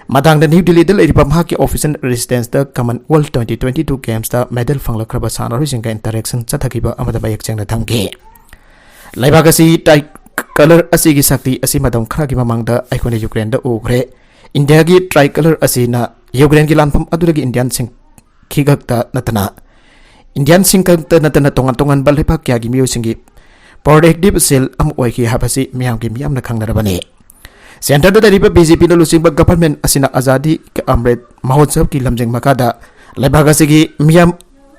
ꯃꯇꯥꯡꯗ ꯅ꯭ꯌꯨ ꯗꯤꯜꯂꯤꯗ ꯂꯩꯔꯤꯕ ꯃꯍꯥꯛꯀꯤ official residence ꯇ Commonwealth twenty twenty-two Games ꯇ medal ꯐꯪꯂꯛꯈ꯭ꯔꯕ ꯁꯥꯟꯅꯔꯣꯏꯁꯤꯡꯒ interaction ꯆꯠꯊꯈꯤꯕ ꯑꯃꯗ ꯃꯌꯦꯛ ꯁꯦꯡꯅ ꯊꯝꯈꯤ꯫ ꯂꯩꯕꯥꯛ ꯑꯁꯤ tricolor ꯑꯁꯤꯒꯤ ꯁꯛꯇꯤ ꯑꯁꯤ ꯃꯇꯝ ꯈꯔꯒꯤ ꯃꯃꯥꯡꯗ ꯑꯩꯈꯣꯏꯅ ꯌꯨꯀ꯭ꯔꯦꯟꯗ ꯎꯈ꯭ꯔꯦ꯫ ꯏꯟꯗꯤꯌꯥꯒꯤ tricolor ꯑꯁꯤꯅ ꯌꯨꯀ꯭ꯔꯦꯟꯒꯤ ꯂꯥꯟꯐꯝ ꯑꯗꯨꯗꯒꯤ ꯏꯟꯗꯤꯌꯟꯁꯤꯡ ꯈꯛꯇ ꯅꯠꯇꯅ, ꯏꯟꯗꯤꯌꯟꯁꯤꯡ ꯈꯛꯇ ꯅꯠꯇꯅ ꯇꯣꯉꯥꯟ ꯇꯣꯉꯥꯟꯕ ꯂꯩꯕꯥꯛ ꯀꯌꯥꯒꯤ ꯃꯤꯑꯣꯏꯁꯤꯡꯒꯤ protective shield ꯑꯃ ꯑꯣꯏꯈꯤ ꯍꯥꯏꯕꯁꯤ ꯃꯤꯌꯥꯝꯒꯤ ꯃꯤꯌꯥꯝꯅ ꯈꯪꯅꯔꯕꯅꯤ꯫ Centre ꯗ ꯂꯩꯔꯤꯕ B J P ꯅ ꯂꯨꯆꯤꯡꯕ government ꯑꯁꯤꯅ Azadi Ka Amrit Mahotsav ꯀꯤ ꯂꯝꯖꯤꯡ ꯃꯈꯥꯗ ꯂꯩꯕꯥꯛ ꯑꯁꯤꯒꯤ ꯃꯤꯌꯥꯝ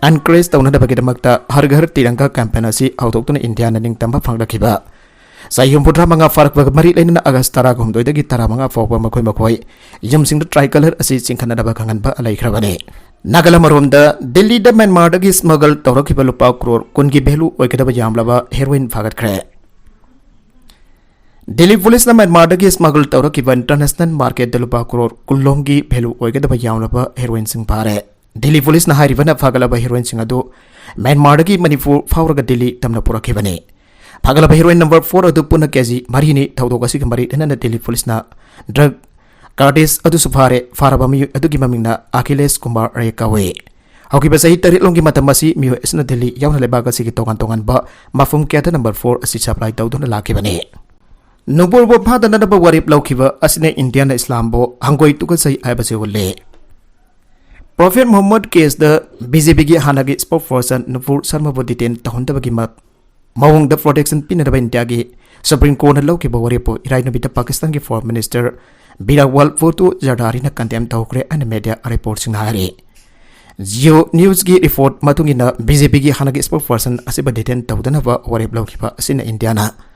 encourage ꯇꯧꯅꯅꯕꯒꯤꯗꯃꯛꯇ ꯍꯔ ꯘꯔ ꯇꯤꯔꯪꯒꯥ campaign ꯑꯁꯤ ꯍꯧꯗꯣꯛꯇꯨꯅ ꯏꯟꯗꯤꯌꯥꯅ ꯅꯤꯡꯇꯝꯕ ꯐꯪꯂꯛꯈꯤꯕ ꯆꯍꯤ ꯍꯨꯝꯐꯨꯇꯔꯥ ꯃꯉꯥ ꯐꯥꯔꯛꯄꯒ ꯃꯔꯤ ꯂꯩꯅꯅ August ꯇꯔꯥꯍꯨꯝꯗꯣꯏꯗꯒꯤ ꯇꯔꯥꯃꯉꯥ ꯐꯥꯎꯕ ꯃꯈꯣꯏ ꯃꯈꯣꯏ ꯌꯨꯝꯁꯤꯡꯗ tricolor ꯑꯁꯤ ꯆꯤꯡꯈꯠꯅꯅꯕ ꯈꯪꯍꯟꯕ ꯂꯩꯈ꯭ꯔꯕꯅꯤ꯫ ꯅꯥꯒꯥꯂꯝ ꯑꯔꯣꯝꯗ ꯗꯤꯜꯂꯤꯗ ꯃ꯭ꯌꯥꯟꯃꯥꯔꯗꯒꯤ smuggle ꯇꯧꯔꯛꯈꯤꯕ ꯂꯨꯄꯥ ꯀ꯭ꯔꯣꯔ ꯀꯨꯟꯒꯤ value ꯑꯣꯏꯒꯗꯕ ꯌꯥꯝꯂꯕ heroin ꯐꯥꯒꯠꯈ꯭ꯔꯦ꯫ ꯗꯤꯜꯂꯤ ꯄꯨꯂꯤꯁꯅ ꯃ꯭ꯌꯥꯟꯃꯥꯔꯗꯒꯤ smuggle ꯇꯧꯔꯛꯈꯤꯕ international market ꯇ ꯂꯨꯄꯥ ꯀ꯭ꯔꯣꯔ ꯀꯨꯟ ꯂꯣꯝꯒꯤ value ꯑꯣꯏꯒꯗꯕ ꯌꯥꯝꯂꯕ heroin ꯁꯤꯡ ꯐꯥꯔꯦ꯫ ꯗꯤꯜꯂꯤ ꯄꯨꯂꯤꯁꯅ ꯍꯥꯏꯔꯤꯕꯅ ꯐꯥꯒꯠꯂꯕ heroin ꯁꯤꯡ ꯑꯗꯨ ꯃ꯭ꯌꯥꯟꯃꯥꯔꯗꯒꯤ ꯃꯅꯤꯄꯨꯔ ꯐꯥꯎꯔꯒ ꯗꯤꯜꯂꯤ ꯇꯝꯅ ꯄꯨꯔꯛꯈꯤꯕꯅꯤ꯫ ꯐꯥꯒꯠꯂꯕ heroin number four ꯑꯗꯨ ꯄꯨꯟꯅ ꯀꯦꯖꯤ ꯃꯔꯤꯅꯤ꯫ ꯊꯧꯗꯣꯛ ꯑꯁꯤꯒ ꯃꯔꯤ ꯂꯩꯅꯅ ꯗꯤꯜꯂꯤ ꯄꯨꯂꯤꯁꯅ drug cartel ꯑꯗꯨꯁꯨ ꯐꯥꯔꯦ꯫ ꯐꯥꯔꯕ ꯃꯤꯑꯣꯏ ꯑꯗꯨꯒꯤ ꯃꯃꯤꯡꯅ ꯑꯈꯤꯂꯦꯁ ꯀꯨꯃꯥꯔ ꯔꯦ ꯀꯧꯏ꯫ ꯍꯧꯈꯤꯕ ꯆꯍꯤ ꯇꯔꯦꯠ ꯂꯣꯝꯒꯤ ꯃꯇꯝ ꯑꯁꯤ ꯃꯤꯑꯣꯏ ꯑꯁꯤꯅ ꯗꯤꯜꯂꯤ ꯌꯥꯎꯅ ꯂꯩꯕꯥꯛ ꯑꯁꯤꯒꯤ ꯇꯣꯉꯥꯟ ꯇꯣꯉꯥꯟꯕ ꯃꯐꯝ ꯀꯌꯥꯗ number four ꯑꯁꯤ supply ꯇꯧꯗꯨꯅ ꯂꯥꯛꯈꯤꯕꯅꯤ꯫ ꯅꯨꯡꯕꯨ ꯔꯨꯕꯨ ꯐꯥꯗꯅꯅꯕ ꯋꯥꯔꯦꯞ ꯂꯧꯈꯤꯕ ꯑꯁꯤꯅ ꯏꯟꯗꯤꯌꯥꯅ ꯏꯁꯂꯥꯝꯕꯨ ꯍꯪꯒꯣꯏ ꯇꯨꯀꯠꯆꯩ ꯍꯥꯏꯕꯁꯤ ꯎꯠꯂꯤ꯫ Prophet Muhammad case ꯗ B J P ꯒꯤ ꯍꯥꯟꯅꯒꯤ spokesperson ꯅꯨꯄꯨꯔ ꯁꯔꯃꯕꯨ detain ꯇꯧꯍꯟꯗꯕꯒꯤ ꯃ-, ꯃꯑꯣꯡꯗ protection ꯄꯤꯅꯅꯕ ꯏꯟꯗꯤꯌꯥꯒꯤ Supreme Court ꯅ ꯂꯧꯈꯤꯕ ꯋꯥꯔꯦꯞꯄꯨ ꯏꯔꯥꯏ ꯅꯨꯃꯤꯠꯇ ꯄꯥꯀꯤꯁꯇꯥꯟꯒꯤ Foreign Minister ꯕꯤꯂꯥꯋꯜ ꯚꯨꯠꯇꯣ ꯖꯔꯗꯥꯔꯤꯅ condemn ꯇꯧꯈ꯭ꯔꯦ ꯍꯥꯏꯅ media report ꯁꯤꯡꯅ ꯍꯥꯏꯔꯤ꯫ Jio News ꯀꯤ report ꯃꯇꯨꯡ ꯏꯟꯅ, B J P ꯒꯤ ꯍꯥꯟꯅꯒꯤ spokesperson ꯑꯁꯤꯕꯨ detain ꯇꯧꯗꯅꯕ ꯋꯥꯔꯦꯞ ꯂꯧꯈꯤꯕ ꯑꯁꯤꯅ ꯏꯟꯗꯤꯌꯥꯅ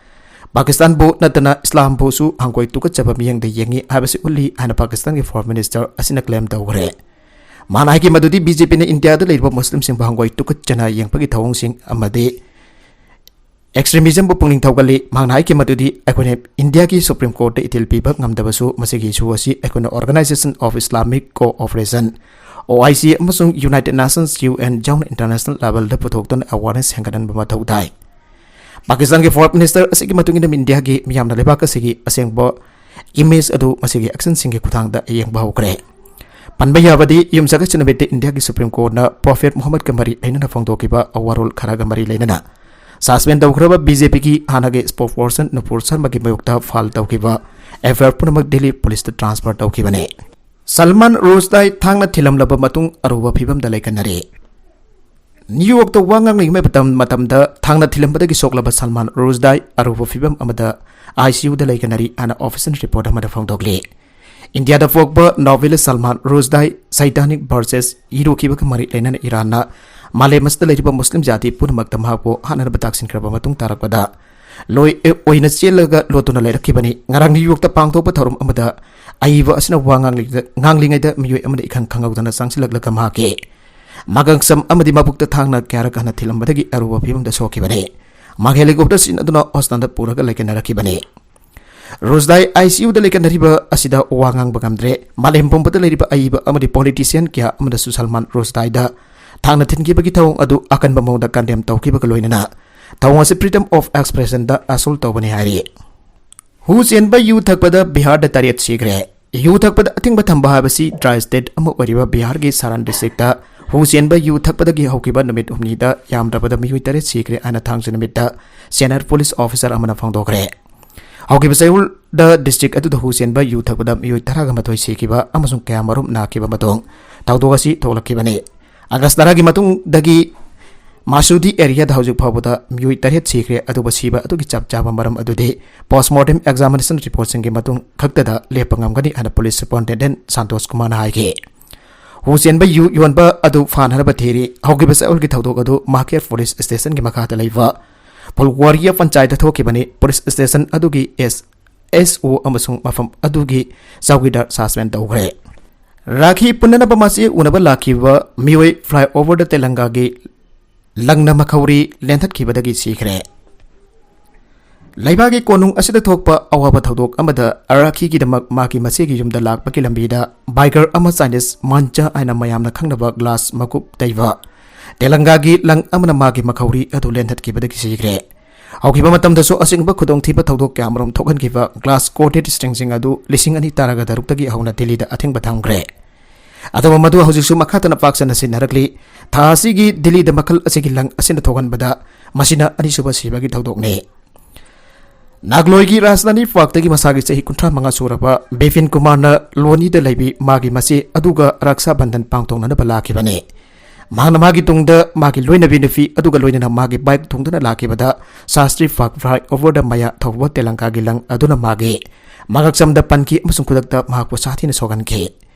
ꯄꯥꯀꯤꯁꯇꯥꯟꯕꯨ ꯅꯠꯇꯅ ꯏꯁꯂꯥꯝꯕꯨꯁꯨ ꯍꯪꯒꯣꯏ ꯇꯨꯀꯠꯆꯕ ꯃꯤꯠꯌꯦꯡꯗ ꯌꯦꯡꯉꯤ ꯍꯥꯏꯕꯁꯤ ꯎꯠꯂꯤ ꯍꯥꯏꯅ ꯄꯥꯀꯤꯁꯇꯥꯟꯒꯤ Foreign Minister ꯑꯁꯤꯅ claim ꯇꯧꯈ꯭ꯔꯦ꯫ ꯃꯍꯥꯛꯅ ꯍꯥꯏꯈꯤ ꯃꯗꯨꯗꯤ ꯕꯤ ꯖꯦ ꯄꯤꯅ ꯏꯟꯗꯤꯌꯥꯗ ꯂꯩꯔꯤꯕ ꯃꯨꯁꯂꯤꯝꯁꯤꯡꯕꯨ ꯍꯪꯒꯣꯏ ꯇꯨꯀꯠꯆꯅ ꯌꯦꯡꯕꯒꯤ ꯊꯧꯑꯣꯡꯁꯤꯡ ꯑꯃꯗꯤ ꯑꯦꯛꯁꯇ꯭ꯔꯤꯃꯤꯖꯝꯕꯨ ꯄꯨꯛꯅꯤꯡ ꯊꯧꯒꯠꯂꯤ꯫ ꯃꯍꯥꯛꯅ ꯍꯥꯏꯈꯤ ꯃꯗꯨꯗꯤ ꯑꯩꯈꯣꯏꯅ ꯏꯟꯗꯤꯌꯥꯒꯤ ꯁꯨꯄ꯭ꯔꯤꯝ ꯀꯣꯔꯠꯇ ꯏꯊꯤꯜ ꯄꯤꯕ ꯉꯝꯗꯕꯁꯨ ꯃꯁꯤꯒꯤ ꯏꯁꯨ ꯑꯁꯤ ꯑꯩꯈꯣꯏꯅ Organisation of Islamic Cooperation, O I C, ꯑꯃꯁꯨꯡ United Nations, U N ꯌꯥꯎꯅ international levelꯗ ꯄꯨꯊꯣꯛꯇꯨꯅ awareness ꯍꯦꯟꯒꯠꯍꯟꯕ ꯃꯊꯧ ꯇꯥꯏ꯫ ꯄꯥꯀꯤꯁꯇꯥꯟꯒꯤ Foreign Minister ꯑꯁꯤꯒꯤ ꯃꯇꯨꯡ ꯏꯟꯅ ꯏꯟꯗꯤꯌꯥꯒꯤ ꯃꯤꯌꯥꯝꯅ ꯂꯩꯕꯥꯛ ꯑꯁꯤꯒꯤ ꯑꯁꯦꯡꯕ image ꯑꯗꯨ ꯃꯁꯤꯒꯤ actionꯁꯤꯡꯒꯤ ꯈꯨꯠꯊꯥꯡꯗ ꯌꯦꯡꯕ ꯍꯧꯈ꯭ꯔꯦ꯫ ꯄꯟꯕ ꯌꯥꯕꯗꯤ ꯌꯨꯝꯁꯀꯩꯁ ꯅꯨꯃꯤꯠꯇ ꯏꯟꯗꯤꯌꯥꯒꯤ ꯁꯨꯄ꯭ꯔꯤꯝ ꯀꯣꯔꯠꯅ ꯄ꯭ꯔꯣꯐꯦꯠ ꯃꯨꯍꯝꯃꯗꯀ ꯃꯔꯤ ꯂꯩꯅꯅ ꯐꯣꯡꯗꯣꯛꯈꯤꯕ ꯑꯋꯥꯔꯣꯜ ꯈꯔꯒ ꯃꯔꯤ ꯂꯩꯅꯅ suspend ꯇꯧꯈ꯭ꯔꯕ ꯕꯤ ꯖꯦ ꯄꯤꯒꯤ ꯍꯥꯟꯅꯒꯤ spokesperson ꯅꯨꯄꯨꯔ ꯁꯔꯃꯒꯤ ꯃꯥꯌꯣꯛꯇ file ꯇꯧꯈꯤꯕ F I R ꯄꯨꯝꯅꯃꯛ ꯗꯤꯜꯂꯤ ꯄꯨꯂꯤꯁꯇ transfer ꯇꯧꯈꯤꯕꯅꯤ꯫ ꯁꯜꯃꯥꯟ ꯔꯨꯁꯗꯥꯏ ꯊꯥꯡꯅ ꯊꯤꯜꯂꯝꯂꯕ ꯃꯇꯨꯡ ꯑꯔꯨꯕ ꯐꯤꯕꯝꯗ ꯂꯩꯈꯠꯅꯔꯦ꯫ ꯅ꯭ꯌꯨ ꯌꯣꯔꯛꯇ ꯋꯥ ꯉꯥꯡꯂꯤꯉꯩ ꯃꯇꯝ-, ꯃꯇꯝꯗ ꯊꯥꯡꯅ ꯊꯤꯜꯂꯝꯕꯗꯒꯤ ꯁꯣꯛꯂꯕ ꯁꯜꯃꯥꯟ ꯔꯨꯁꯗꯥꯏ ꯑꯔꯨꯕ ꯐꯤꯕꯝ ꯑꯃꯗ I C U ꯗ ꯂꯩꯈꯠꯅꯔꯤ ꯍꯥꯏꯅ official report ꯑꯃꯗ ꯐꯣꯡꯗꯣꯛꯂꯤ꯫ ꯏꯟꯗꯤꯌꯥꯗ ꯄꯣꯛꯄ novelist ꯁꯜꯃꯥꯟ ꯔꯨꯁꯗꯥꯏ Satanic Verses ꯏꯔꯨꯈꯤꯕꯒ ꯃꯔꯤ ꯂꯩꯅꯅ ꯏꯔꯥꯟꯅ ꯃꯥꯂꯦꯝ ꯑꯁꯤꯗ ꯂꯩꯔꯤꯕ ꯃꯨꯁꯂꯤꯝ ꯖꯥꯇꯤ ꯄꯨꯝꯅꯃꯛꯇ ꯃꯍꯥꯛꯄꯨ ꯍꯥꯠꯅꯅꯕ ꯇꯥꯛꯁꯤꯟꯈ꯭ꯔꯕ ꯃꯇꯨꯡ ꯇꯥꯔꯛꯄꯗ ꯂꯣꯏ ꯑꯣꯏꯅ ꯆꯦꯜꯂꯒ ꯂꯣꯠꯇꯨꯅ ꯂꯩꯔꯛꯈꯤꯕꯅꯤ꯫ ꯉꯔꯥꯡ ꯅ꯭ꯌꯨ ꯌꯣꯔꯛꯇ ꯄꯥꯡꯊꯣꯛꯄ ꯊꯧꯔꯝ ꯑꯃꯗ ꯑꯏꯕ ꯑꯁꯤꯅ ꯋꯥ ꯉꯥꯡꯂꯤꯉꯩꯗ, ꯉꯥꯡꯂꯤꯉꯩꯗ ꯃꯤꯑꯣꯏ ꯑꯃꯅ ꯏꯈꯪ ꯈꯪꯍꯧꯗꯅ ꯆꯪꯁꯤꯜꯂꯛꯂꯒ ꯃꯍꯥꯛꯀꯤ ꯃꯒꯪꯁꯝ ꯑꯃꯗꯤ ꯃꯕꯨꯛꯇ ꯊꯥꯡꯅ ꯀꯌꯥꯔꯛ ꯍꯟꯅ ꯊꯤꯜꯂꯝꯕꯗꯒꯤ ꯑꯔꯨꯕ ꯐꯤꯕꯝꯗ ꯁꯣꯛꯈꯤꯕꯅꯤ꯫ ꯃꯍꯥꯛ helicopter ꯁꯤꯖꯤꯟꯅꯗꯨꯅ hospitalꯗ ꯄꯨꯔꯒ ꯂꯩꯈꯠꯅꯔꯛꯈꯤꯕꯅꯤ꯫ ꯔꯨꯁꯗꯥꯏ I C U ꯗ ꯂꯩꯈꯠꯅꯔꯤꯕ ꯑꯁꯤꯗ ꯋꯥ ꯉꯥꯡꯕ ꯉꯝꯗ꯭ꯔꯦ꯫ ꯃꯥꯂꯦꯝ ꯄꯨꯝꯕꯗ ꯂꯩꯔꯤꯕ ꯑꯏꯕ ꯑꯃꯗꯤ politician ꯀꯌꯥ ꯑꯃꯗꯁꯨ ꯁꯜꯃꯥꯟ ꯔꯨꯁꯗꯥꯏꯗ ꯊꯥꯡꯅ ꯊꯤꯟꯈꯤꯕꯒꯤ ꯊꯧꯑꯣꯡ ꯑꯗꯨ ꯑꯀꯟꯕ ꯃꯑꯣꯡꯗ condemn ꯇꯧꯈꯤꯕꯒ ꯂꯣꯏꯅꯅ ꯊꯧꯑꯣꯡ ꯑꯁꯤ freedom of expressionꯗ assault ꯇꯧꯕꯅꯤ ꯍꯥꯏꯔꯤ꯫ ꯍꯨ ꯆꯦꯟꯕ ꯌꯨ ꯊꯛꯄꯗ ꯕꯤꯍꯥꯔꯗ ꯇꯔꯦꯠ ꯁꯤꯈ꯭ꯔꯦ꯫ ꯌꯨ ꯊꯛꯄꯗ ꯑꯊꯤꯡꯕ ꯊꯝꯕ ꯍꯥꯏꯕꯁꯤ dry state ꯑꯃ ꯑꯣꯏꯔꯤꯕ ꯕꯤꯍꯥꯔꯒꯤ ꯁꯥꯔꯟ districtꯇ ꯍꯨ ꯆꯦꯟꯕ ꯌꯨ ꯊꯛꯄꯗꯒꯤ ꯍꯧꯈꯤꯕ ꯅꯨꯃꯤꯠ ꯍꯨꯝꯅꯤꯗ ꯌꯥꯝꯗ꯭ꯔꯕꯗ ꯃꯤꯑꯣꯏ ꯇꯔꯦꯠ ꯁꯤꯈ꯭ꯔꯦ ꯍꯥꯏꯅ ꯊꯥꯡꯖ ꯅꯨꯃꯤꯠꯇ senior police officer ꯑꯃꯅ ꯐꯣꯡꯗꯣꯛꯈ꯭ꯔꯦ꯫ ꯍꯧꯈꯤꯕ ꯆꯌꯣꯜꯗ district ꯑꯗꯨꯗ ꯍꯨ ꯆꯦꯟꯕ ꯌꯨ ꯊꯛꯄꯗ ꯃꯤꯑꯣꯏ ꯇꯔꯥꯒ ꯃꯥꯊꯣꯏ ꯁꯤꯈꯤꯕ ꯑꯃꯁꯨꯡ ꯀꯌꯥꯃꯔꯨꯝ ꯅꯥꯈꯤꯕ ꯃꯇꯨꯡ ꯊꯧꯗꯣꯛ ꯑꯁꯤ ꯊꯣꯛꯂꯛꯈꯤꯕꯅꯤ꯫ ꯑꯥꯒꯁ ꯇꯔꯥꯒꯤ ꯃꯇꯨꯡꯗꯒꯤ ꯃꯥꯁꯨꯗꯤ areaꯗ ꯍꯧꯖꯤꯛ ꯐꯥꯎꯕꯗ ꯃꯤꯑꯣꯏ ꯇꯔꯦꯠ ꯁꯤꯈ꯭ꯔꯦ, ꯑꯗꯨꯕꯨ ꯁꯤꯕ ꯑꯗꯨꯒꯤ ꯆꯞ ꯆꯥꯕ ꯃꯔꯝ ꯑꯗꯨꯗꯤ postmortem examination reportꯁꯤꯡꯒꯤ ꯃꯇꯨꯡ ꯈꯛꯇꯗ ꯂꯦꯞꯄ ꯉꯝꯒꯅꯤ ꯍꯥꯏꯅ police superintendent ꯁꯟꯇꯣꯁ ꯀꯨꯃꯥꯔꯅ ꯍꯥꯏꯈꯤ꯫ ꯍꯨ ꯆꯦꯟꯕ ꯌꯨ ꯌꯣꯟꯕ ꯑꯗꯨ ꯐꯥꯅꯅꯕ ꯊꯤꯔꯤ꯫ ꯍꯧꯈꯤꯕ ꯆꯌꯣꯜꯒꯤ ꯊꯧꯗꯣꯛ ꯑꯗꯨ ꯃꯥꯀꯦꯔ police stationꯒꯤ ꯃꯈꯥꯗ ꯂꯩꯕ ꯐꯨꯜꯋꯥꯔꯤꯌꯥ ꯄꯟꯆꯥꯌꯠꯇ ꯊꯣꯛꯈꯤꯕꯅꯤ꯫ Police station ꯑꯗꯨꯒꯤ S-, S O ꯑꯃꯁꯨꯡ ꯃꯐꯝ ꯑꯗꯨꯒꯤ ꯆꯧꯀꯤꯗꯥꯔ suspend ꯇꯧꯈ꯭ꯔꯦ꯫ ꯔꯥꯈꯤ ꯄꯨꯟꯅꯅꯕ ꯃꯆꯦ ꯎꯅꯕ ꯂꯥꯛꯈꯤꯕ ꯃꯤꯑꯣꯏ flyover ꯗ ꯇꯦꯂꯪꯒꯥꯒꯤ ꯂꯪꯅ ꯃꯈꯧꯔꯤ ꯂꯦꯟꯊꯠꯈꯤꯕꯗꯒꯤ ꯁꯤꯈ꯭ꯔꯦ꯫ ꯂꯩꯕꯥꯛꯀꯤ ꯀꯣꯅꯨꯡ ꯑꯁꯤꯗ ꯊꯣꯛꯄ ꯑꯋꯥꯕ ꯊꯧꯗꯣꯛ ꯑꯃꯗ ꯔꯥꯈꯤꯒꯤꯗꯃꯛ ꯃꯍꯥꯛꯀꯤ ꯃꯆꯦꯒꯤ ꯌꯨꯝꯗ ꯂꯥꯛꯄꯒꯤ ꯂꯝꯕꯤꯗ biker ꯑꯃ Chinese Mancha ꯍꯥꯏꯅ ꯃꯌꯥꯝꯅ ꯈꯪꯅꯕ glass ꯃꯀꯨꯞ ꯇꯩꯕ ꯇꯦꯂꯪꯒꯥꯒꯤ ꯂꯪ ꯑꯃꯅ ꯃꯥꯒꯤ ꯃꯈꯧꯔꯤ ꯑꯗꯨ ꯂꯦꯟꯊꯠꯈꯤꯕꯗꯒꯤ ꯁꯤꯈ꯭ꯔꯦ꯫ ꯍꯧꯈꯤꯕ ꯃꯇꯝꯗꯁꯨ ꯑꯁꯤꯒꯨꯝꯕ ꯈꯨꯗꯣꯡꯊꯤꯕ ꯊꯧꯗꯣꯛ ꯀꯌꯥꯃꯔꯨꯝ ꯊꯣꯛꯍꯟꯈꯤꯕ glass coated ꯁꯤꯡ ꯑꯗꯨ ꯂꯤꯁꯤꯡ ꯑꯅꯤ ꯇꯔꯥꯒ ꯇꯔꯨꯛꯇꯒꯤ ꯍꯧꯅ ꯗꯤꯜꯂꯤꯗ ꯑꯊꯤꯡꯕ ꯊꯝꯈ꯭ꯔꯦ꯫ ꯑꯗꯨꯕꯨ ꯃꯗꯨ ꯍꯧꯖꯤꯛꯁꯨ ꯃꯈꯥ ꯇꯥꯅ ꯄꯥꯛ ꯁꯟꯅ ꯁꯤꯟꯅꯔꯛꯂꯤ꯫ ꯊꯥ ꯑꯁꯤꯒꯤ ꯗꯤꯜꯂꯤꯗ ꯃꯈꯜ ꯑꯁꯤꯒꯤ ꯂꯪ ꯑꯁꯤꯅ ꯊꯣꯛꯍꯟꯕꯗ ꯃꯁꯤꯅ ꯑꯅꯤꯁꯨꯕ ꯁꯤꯕꯒꯤ ꯊꯧꯗꯣꯛꯅꯤ꯫ ꯅꯥꯒꯂꯣꯏꯒꯤ ꯔꯥꯖꯙꯥꯅꯤ ꯄꯥꯛꯇꯒꯤ ꯃꯁꯥꯒꯤ ꯆꯍꯤ ꯀꯨꯟꯊ꯭ꯔꯥ ꯃꯉꯥ ꯁꯨꯔꯕ ꯕꯤꯄꯤꯟ ꯀꯨꯃꯥꯔꯅ ꯂꯣꯅꯤꯗ ꯂꯩꯕꯤ ꯃꯥꯒꯤ ꯃꯆꯦ ꯑꯗꯨꯒ ꯔꯛꯁꯥ ꯕꯟꯙꯟ ꯄꯥꯡꯊꯣꯛꯅꯅꯕ ꯂꯥꯛꯈꯤꯕꯅꯤ꯫ ꯃꯍꯥꯛꯅ ꯃꯥꯒꯤ ꯇꯨꯡꯗ ꯃꯥꯒꯤ ꯂꯣꯏꯅꯕꯤ ꯅꯨꯄꯤ ꯑꯗꯨꯒ ꯂꯣꯏꯅꯅ ꯃꯥꯒꯤ bike ꯊꯣꯡꯗꯨꯅ ꯂꯥꯛꯈꯤꯕꯗ ꯁꯥꯁꯇ꯭ꯔꯤ ꯄꯥꯛ flyover ꯗ ꯃꯌꯥ ꯊꯧꯕ ꯇꯦꯂꯪꯒꯥꯒꯤ ꯂꯪ ꯑꯗꯨꯅ ꯃꯥꯒꯤ ꯃꯉꯛꯁꯝꯗ ꯄꯟꯈꯤ ꯑꯃꯁꯨꯡ ꯈꯨꯗꯛꯇ ꯃꯍꯥꯛꯄꯨ ꯁꯥꯊꯤꯅ ꯁꯣꯛꯍꯟꯈꯤ꯫